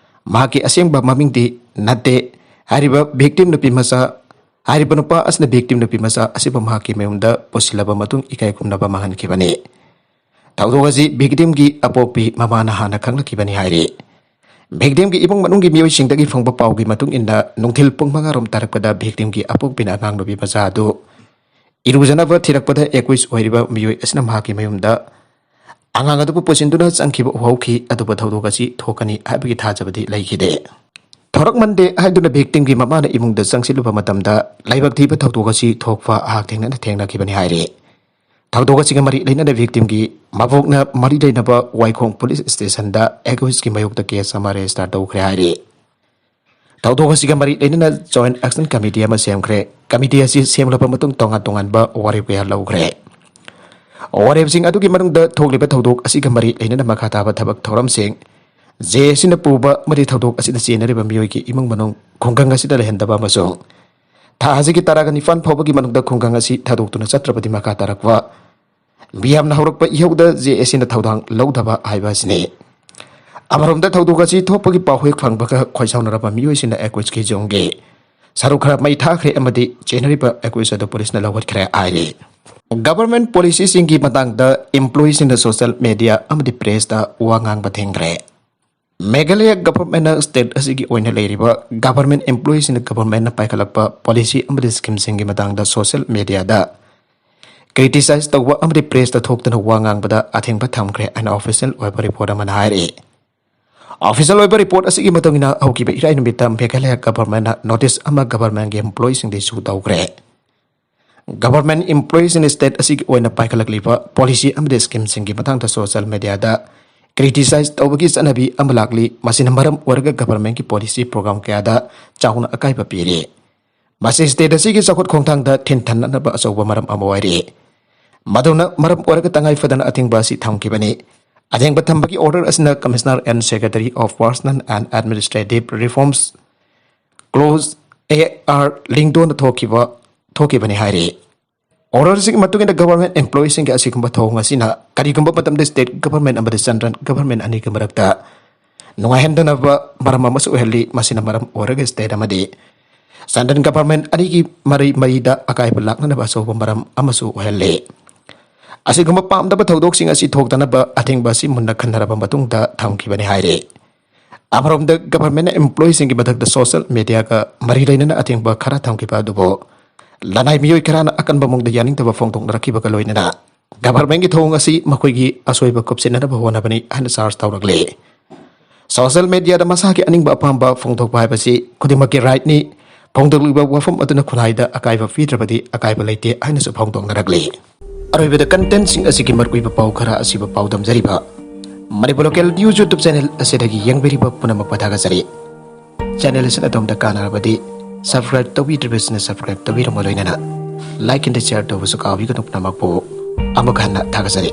ꯃꯍꯥꯛꯀꯤ ꯑꯁꯦꯡꯕ ꯃꯃꯤꯡꯗꯤ ꯅꯠꯇꯦ꯫ ꯍꯥꯏꯔꯤꯕ ꯚꯤꯛꯇꯤꯝ ꯅꯨꯄꯤ ꯃꯆꯥ, ꯍꯥꯏꯔꯤꯕ ꯅꯨꯄꯥ ꯑꯁꯤꯅ ꯚꯤꯛꯇꯤꯝ ꯅꯨꯄꯤ ꯃꯆꯥ ꯑꯁꯤꯕꯨ ꯃꯍꯥꯛꯀꯤ ꯃꯌꯨꯝꯗ ꯄꯨꯁꯤꯜꯂꯕ ꯃꯇꯨꯡ ꯏꯀꯥꯏ ꯈꯨꯝꯅꯕ ꯃꯥꯡꯍꯟꯈꯤꯕꯅꯤ꯫ ꯊꯧꯗꯣꯛ ꯑꯁꯤ ꯚꯤꯛꯇꯤꯝꯒꯤ ꯑꯄꯣꯛꯄꯤ ꯃꯃꯥꯅ ꯍꯥꯟꯅ ꯈꯪꯂꯛꯈꯤꯕꯅꯤ ꯍꯥꯏꯔꯤ꯫ ꯚꯤꯛꯇꯤꯝꯒꯤ ꯏꯃꯨꯡ ꯃꯅꯨꯡꯒꯤ ꯃꯤꯑꯣꯏꯁꯤꯡꯗꯒꯤ ꯐꯪꯕ ꯄꯥꯎꯒꯤ ꯃꯇꯨꯡ ꯏꯟꯅ, ꯅꯨꯡꯊꯤꯜ ꯄꯨꯡ ꯃꯉꯥ ꯔꯣꯝ ꯇꯥꯔꯛꯄꯗ ꯚꯤꯛꯇꯤꯝꯒꯤ ꯑꯄꯣꯛꯄꯤꯅ ꯑꯉꯥꯡ ꯅꯨꯄꯤ ꯃꯆꯥ ꯑꯗꯨ ꯏꯔꯨꯖꯅꯕ ꯊꯤꯔꯛꯄꯗ ꯑꯦꯀ꯭ꯌꯨꯁ ꯑꯣꯏꯔꯤꯕ ꯃꯤꯑꯣꯏ ꯑꯁꯤꯅ ꯃꯍꯥꯛꯀꯤ ꯃꯌꯨꯝꯗ ꯑꯉꯥꯡ ꯑꯗꯨꯕꯨ ꯄꯨꯁꯤꯟꯗꯨꯅ ꯆꯪꯈꯤꯕ ꯎꯍꯧꯈꯤ, ꯑꯗꯨꯕꯨ ꯊꯧꯗꯣꯛ ꯑꯁꯤ ꯊꯣꯛꯀꯅꯤ ꯍꯥꯏꯕꯒꯤ ꯊꯥꯖꯕꯗꯤ ꯂꯩꯈꯤꯗꯦ꯫ ꯊꯣꯔꯛꯃꯟꯗꯦ ꯍꯥꯏꯗꯨꯅ ꯚꯤꯛꯇꯤꯝꯒꯤ ꯃꯃꯥꯅ ꯏꯃꯨꯡꯗ ꯆꯪꯁꯤꯜꯂꯨꯕ ꯃꯇꯝꯗ ꯂꯥꯏꯕꯛ ꯊꯤꯕ ꯊꯧꯗꯣꯛ ꯑꯁꯤ ꯊꯣꯛꯄ ꯍꯥꯛ ꯊꯦꯡꯅꯅ ꯊꯦꯡꯅꯈꯤꯕꯅꯤ ꯍꯥꯏꯔꯤ꯫ ꯊꯧꯗꯣꯛ ꯑꯁꯤꯒ ꯃꯔꯤ ꯂꯩꯅꯅ ꯚꯤꯛꯇꯤꯝꯒꯤ ꯃꯕꯣꯛꯅ ꯃꯔꯤ ꯂꯩꯅꯕ ꯋꯥꯏꯈꯣꯡ ꯄꯨꯂꯤꯁ ꯁ꯭ꯇꯦꯁꯟꯗ ꯑꯦꯀ꯭ꯌꯨꯁꯀꯤ ꯃꯥꯌꯣꯛꯇ ꯀꯦꯁ ꯑꯃ ꯔꯦꯖꯤꯁꯇꯔ ꯇꯧꯈ꯭ꯔꯦ ꯍꯥꯏꯔꯤ꯫ ꯊꯧꯗꯣꯛ ꯑꯁꯤꯒ ꯃꯔꯤ ꯂꯩꯅꯅ ꯖꯣꯏꯟꯠ ꯑꯦꯛꯁꯟ ꯀꯃꯤꯇꯤ ꯑꯃ ꯁꯦꯝꯈ꯭ꯔꯦ꯫ ꯀꯃꯤꯇꯤ ꯑꯁꯤ ꯁꯦꯝꯂꯕ ꯃꯇꯨꯡ ꯇꯣꯉꯥꯟ ꯇꯣꯉꯥꯟꯕ ꯋꯥꯔꯦꯞ ꯀꯌꯥ ꯂꯧꯈ꯭ꯔꯦ꯫ ꯋꯥꯔꯦꯞꯁꯤꯡ ꯑꯗꯨꯒꯤ ꯃꯅꯨꯡꯗ ꯊꯣꯛꯂꯤꯕ ꯊꯧꯗꯣꯛ ꯑꯁꯤꯒ ꯃꯔꯤ ꯂꯩꯅꯅ ꯃꯈꯥ ꯇꯥꯕ ꯊꯕꯛ ꯊꯧꯔꯝꯁꯤꯡ, ꯖꯦ ꯑꯦ ꯁꯤꯅ ꯄꯨꯕ ꯑꯃꯗꯤ ꯊꯧꯗꯣꯛ ꯑꯁꯤꯗ ꯆꯦꯟꯅꯔꯤꯕ ꯃꯤꯑꯣꯏꯒꯤ ꯏꯃꯨꯡ ꯃꯅꯨꯡ ꯈꯨꯡꯒꯪ ꯑꯁꯤꯗ ꯂꯩꯍꯟꯗꯕ ꯑꯃꯁꯨꯡ ꯊꯥ ꯑꯁꯤꯒꯤ ꯇꯔꯥꯒ ꯅꯤꯄꯥꯟ ꯐꯥꯎꯕꯒꯤ ꯃꯅꯨꯡꯗ ꯈꯨꯡꯒꯪ ꯑꯁꯤ ꯊꯥꯗꯣꯛꯇꯨꯅ ꯆꯠꯇ꯭ꯔꯕꯗꯤ ꯃꯈꯥ ꯇꯥꯔꯛꯄ ꯃꯤꯌꯥꯝꯅ ꯍꯧꯔꯛꯄ ꯏꯍꯧꯗ ꯖꯦ ꯑꯦ ꯁꯤꯅ ꯊꯧꯗꯥꯡ ꯂꯧꯗꯕ ꯍꯥꯏꯕ ꯑꯁꯤꯅꯤ꯫ ꯑꯃꯔꯣꯝꯗ ꯊꯧꯗꯣꯛ ꯑꯁꯤ ꯊꯣꯛꯄꯒꯤ ꯄꯥꯎ ꯍꯦꯛ ꯐꯪꯕꯒ ꯈꯣꯏꯁꯥꯎꯅꯔꯕ ꯃꯤꯑꯣꯏꯁꯤꯡꯅ ꯑꯦꯀ꯭ꯌꯨꯁꯀꯤ ꯌꯨꯝꯒꯤ ꯁꯔꯨꯛ ꯈꯔ ꯃꯩ ꯊꯥꯈ꯭ꯔꯦ ꯑꯃꯗꯤ ꯆꯦꯟꯅꯔꯤꯕ ꯑꯦꯀ꯭ꯌꯨꯁ ꯑꯗꯨ ꯄꯨꯂꯤꯁꯅ ꯂꯧꯈꯠꯈ꯭ꯔꯦ ꯍꯥꯏꯔꯤ꯫ ꯒꯚꯔꯟꯃꯦꯟꯠ ꯄꯣꯂꯤꯁꯤꯁꯤꯡꯒꯤ ꯃꯇꯥꯡꯗ ꯏꯝꯄ꯭ꯂꯣꯌꯤꯁꯤꯡꯅ ꯁꯣꯁꯤꯌꯦꯜ ꯃꯦꯗꯤꯌꯥ ꯑꯃꯗꯤ ꯄ꯭ꯔꯦꯁꯇ ꯋꯥ ꯉꯥꯡꯕ ꯊꯤꯡꯈ꯭ꯔꯦ꯫ ꯃꯦꯘꯥꯂꯌꯥ ꯒꯚꯔꯟꯃꯦꯟꯠꯅ ꯁ꯭ꯇꯦꯠ ꯑꯁꯤꯒꯤ ꯑꯣꯏꯅ ꯂꯩꯔꯤꯕ ꯒꯚꯔꯟꯃꯦꯟꯠ ꯑꯦꯝꯄ꯭ꯂꯣꯌꯤꯁꯤꯡꯅ ꯒꯚꯔꯟꯃꯦꯟꯠꯅ ꯄꯥꯏꯈꯠꯂꯛꯄ ꯄꯣꯂꯤꯁꯤ ꯑꯃꯗꯤ ꯁ꯭ꯀꯤꯝꯁꯤꯡꯒꯤ ꯃꯇꯥꯡꯗ ꯁꯣꯁꯤꯌꯦꯜ ꯃꯦꯗꯤꯌꯥꯗ ꯀ꯭ꯔꯤꯇꯤꯁꯥꯏꯖ ꯇꯧꯕ ꯑꯃꯗꯤ ꯄ꯭ꯔꯦꯁꯇ ꯊꯣꯛꯇꯨꯅ ꯋꯥ ꯉꯥꯡꯕꯗ ꯑꯊꯤꯡꯕ ꯊꯝꯈ꯭ꯔꯦ ꯍꯥꯏꯅ ꯑꯣꯐꯤꯁꯤꯌꯦꯜ ꯑꯣꯏꯕ ꯔꯤꯄꯣꯔꯠ ꯑꯃꯅ ꯍꯥꯏꯔꯤ꯫ ꯑꯣꯐꯤꯁꯤꯌꯦꯜ ꯑꯣꯏꯕ ꯔꯤꯄꯣꯔꯠ ꯑꯁꯤꯒꯤ ꯃꯇꯨꯡ ꯏꯟꯅ, ꯍꯧꯈꯤꯕ ꯏꯔꯥꯏ ꯅꯨꯃꯤꯠꯇ ꯃꯦꯘꯥꯂꯌꯥ ꯒꯚꯔꯟꯃꯦꯟꯠꯅ ꯅꯣꯇꯤꯁ ꯑꯃ ꯒꯚꯔꯟꯃꯦꯟꯠꯀꯤ ꯑꯦꯝꯄ꯭ꯂꯣꯌꯤꯁꯤꯡꯗ ꯏꯁꯨ ꯇꯧꯈ꯭ꯔꯦ꯫ ꯒꯚꯔꯟꯃꯦꯟꯠ ꯑꯦꯝꯄ꯭ꯂꯣꯌꯤꯁꯤꯡꯅ ꯁ꯭ꯇꯦꯠ ꯑꯁꯤꯒꯤ ꯑꯣꯏꯅ ꯄꯥꯏꯈꯠꯂꯛꯂꯤꯕ ꯄꯣꯂꯤꯁꯤ ꯑꯃꯗꯤ ꯁ꯭ꯀꯤꯝꯁꯤꯡꯒꯤ ꯃꯇꯥꯡꯗ ꯁꯣꯁꯤꯌꯦꯜ ꯃꯦꯗꯤꯌꯥꯗ ꯀ꯭ꯔꯤꯇꯤꯁꯥꯏꯖ ꯇꯧꯕꯒꯤ ꯆꯠꯅꯕꯤ ꯑꯃ ꯂꯥꯛꯂꯤ꯫ ꯃꯁꯤꯅ ꯃꯔꯝ ꯑꯣꯏꯔꯒ ꯒꯚꯔꯟꯃꯦꯟꯠꯀꯤ ꯄꯣꯂꯤꯁꯤ ꯄ꯭ꯔꯣꯒ꯭ꯔꯥꯝ ꯀꯌꯥꯗ ꯆꯥꯎꯅ ꯑꯀꯥꯏꯕ ꯄꯤꯔꯤ꯫ ꯃꯁꯤ ꯁ꯭ꯇꯦꯠ ꯑꯁꯤꯒꯤ ꯆꯥꯎꯈꯠ ꯈꯣꯡꯊꯥꯡꯗ ꯊꯤꯟꯊꯅꯅꯕ ꯑꯆꯧꯕ ꯃꯔꯝ ꯑꯃ ꯑꯣꯏꯔꯤ꯫ ꯃꯗꯨꯅ ꯃꯔꯝ ꯑꯣꯏꯔꯒ ꯇꯉꯥꯏ ꯐꯗꯅ ꯑꯊꯤꯡꯕ ꯑꯁꯤ ꯊꯝꯈꯤꯕꯅꯤ꯫ ꯑꯊꯤꯡꯕ ꯊꯝꯕꯒꯤ order ꯑꯁꯤꯅ Commissioner and Secretary of Personnel and Administrative Reforms, clause A R ꯂꯤꯡꯗꯣꯟꯅ ꯊꯣꯛꯈꯤꯕ, ꯊꯣꯛꯈꯤꯕꯅꯤ ꯍꯥꯏꯔꯤ꯫ Order ꯑꯁꯤꯒꯤ ꯃꯇꯨꯡ ꯏꯟꯅ ꯒꯚꯔꯟꯃꯦꯟꯠ ꯑꯦꯝꯄ꯭ꯂꯣꯌꯤꯁꯤꯡꯒꯤ ꯑꯁꯤꯒꯨꯝꯕ ꯊꯧꯑꯣꯡ ꯑꯁꯤꯅ ꯀꯔꯤꯒꯨꯝꯕ ꯃꯇꯝꯗ ꯁ꯭ꯇꯦꯠ ꯒꯚꯔꯟꯃꯦꯟꯠ ꯑꯃꯗꯤ ꯁꯦꯟꯇ꯭ꯔꯦꯜ ꯒꯚꯔꯟꯃꯦꯟꯠ ꯑꯅꯤꯒꯤ ꯃꯔꯛꯇ ꯅꯨꯡꯉꯥꯏꯍꯟꯗꯅꯕ ꯃꯔꯝ ꯑꯃꯁꯨ ꯑꯣꯏꯍꯜꯂꯤ꯫ ꯃꯁꯤꯅ ꯃꯔꯝ ꯑꯣꯏꯔꯒ ꯁ꯭ꯇꯦꯠ ꯑꯃꯗꯤ ꯁꯦꯟꯇ꯭ꯔꯦꯜ ꯒꯚꯔꯟꯃꯦꯟꯠ ꯑꯅꯤꯒꯤ ꯃꯔꯤ ꯃꯔꯤꯗ ꯑꯀꯥꯏꯕ ꯂꯥꯛꯅꯅꯕ ꯑꯆꯧꯕ ꯃꯔꯝ ꯑꯃꯁꯨ ꯑꯣꯏꯍꯜꯂꯤ꯫ ꯑꯁꯤꯒꯨꯝꯕ ꯄꯥꯝꯗꯕ ꯊꯧꯗꯣꯛꯁꯤꯡ ꯑꯁꯤ ꯊꯣꯛꯇꯅꯕ ꯑꯊꯤꯡꯕ ꯑꯁꯤ ꯃꯨꯟꯅ ꯈꯟꯅꯔꯕ ꯃꯇꯨꯡꯗ ꯊꯝꯈꯤꯕꯅꯤ ꯍꯥꯏꯔꯤ꯫ ꯑꯃꯔꯣꯝꯗ ꯒꯚꯔꯟꯃꯦꯟꯠꯅ ꯑꯦꯝꯄ꯭ꯂꯣꯌꯤꯁꯤꯡꯒꯤ ꯃꯊꯛꯇ ꯁꯣꯁꯤꯌꯦꯜ ꯃꯦꯗꯤꯌꯥꯒ ꯃꯔꯤ ꯂꯩꯅꯅ ꯑꯊꯤꯡꯕ ꯈꯔ ꯊꯝꯈꯤꯕ ꯑꯗꯨꯕꯨ ꯂꯅꯥꯏ ꯃꯤꯑꯣꯏ ꯈꯔꯅ ꯑꯀꯟꯕ ꯃꯑꯣꯡꯗ ꯌꯥꯅꯤꯡꯗꯕ ꯐꯣꯡꯗꯣꯛꯅꯔꯛꯈꯤꯕꯒ ꯂꯣꯏꯅꯅ ꯒꯚꯔꯟꯃꯦꯟꯠꯀꯤ ꯊꯧꯑꯣꯡ ꯑꯁꯤ ꯃꯈꯣꯏꯒꯤ ꯑꯁꯣꯏꯕ ꯀꯨꯞꯁꯤꯟꯅꯅꯕ ꯍꯣꯠꯅꯕꯅꯤ ꯍꯥꯏꯅ ꯆꯥꯔꯖ ꯇꯧꯔꯛꯂꯤ꯫ ꯁꯣꯁꯤꯌꯦꯜ ꯃꯦꯗꯤꯌꯥꯗ ꯃꯁꯥꯒꯤ ꯑꯅꯤꯡꯕ ꯑꯄꯥꯝꯕ ꯐꯣꯡꯗꯣꯛꯄ ꯍꯥꯏꯕꯁꯤ ꯈꯨꯗꯤꯡꯃꯛꯀꯤ ꯔꯥꯏꯠꯅꯤ꯫ ꯐꯣꯡꯗꯣꯛꯂꯤꯕ ꯋꯥꯐꯝ ꯑꯗꯨꯅ ꯈꯨꯟꯅꯥꯏꯗ ꯑꯀꯥꯏꯕ ꯄꯤꯗ꯭ꯔꯕꯗꯤ ꯑꯀꯥꯏꯕ ꯂꯩꯇꯦ ꯍꯥꯏꯅꯁꯨ ꯐꯣꯡꯗꯣꯛꯅꯔꯛꯂꯤ꯫ ꯑꯔꯣꯏꯕꯗ ꯀꯟꯇꯦꯟꯠꯁꯤꯡ ꯑꯁꯤꯒꯤ ꯃꯔꯨꯑꯣꯏꯕ ꯄꯥꯎ ꯈꯔ ꯑꯁꯤꯕꯨ ꯄꯥꯎꯗꯝꯖꯔꯤꯕ Manipur local news YouTube channel ꯑꯁꯤꯗꯒꯤ ꯌꯦꯡꯕꯤꯔꯤꯕ ꯄꯨꯝꯅꯃꯛꯄꯨ ꯊꯥꯒꯠꯆꯔꯤ꯫ ꯆꯦꯅꯦꯜ ꯑꯁꯤꯅ ꯑꯗꯣꯝꯗ ꯀꯥꯟꯅꯔꯕꯗꯤ ꯁꯕꯁꯀ꯭ꯔꯥꯏꯕ ꯇꯧꯕꯤꯗ꯭ꯔꯤꯕꯁꯤꯡꯅ ꯁꯕꯁꯀ꯭ꯔꯥꯏꯕ ꯇꯧꯕꯤꯔꯝꯕ ꯂꯣꯏꯅꯅ ꯂꯥꯏꯛ ꯑꯃꯗꯤ ꯁꯤꯌꯔ ꯇꯧꯕꯁꯨ ꯀꯥꯎꯕꯤꯒꯅꯨ꯫ ꯄꯨꯝꯅꯃꯛꯄꯨ ꯑꯃꯨꯛ ꯍꯟꯅ ꯊꯥꯒꯠꯆꯔꯤ꯫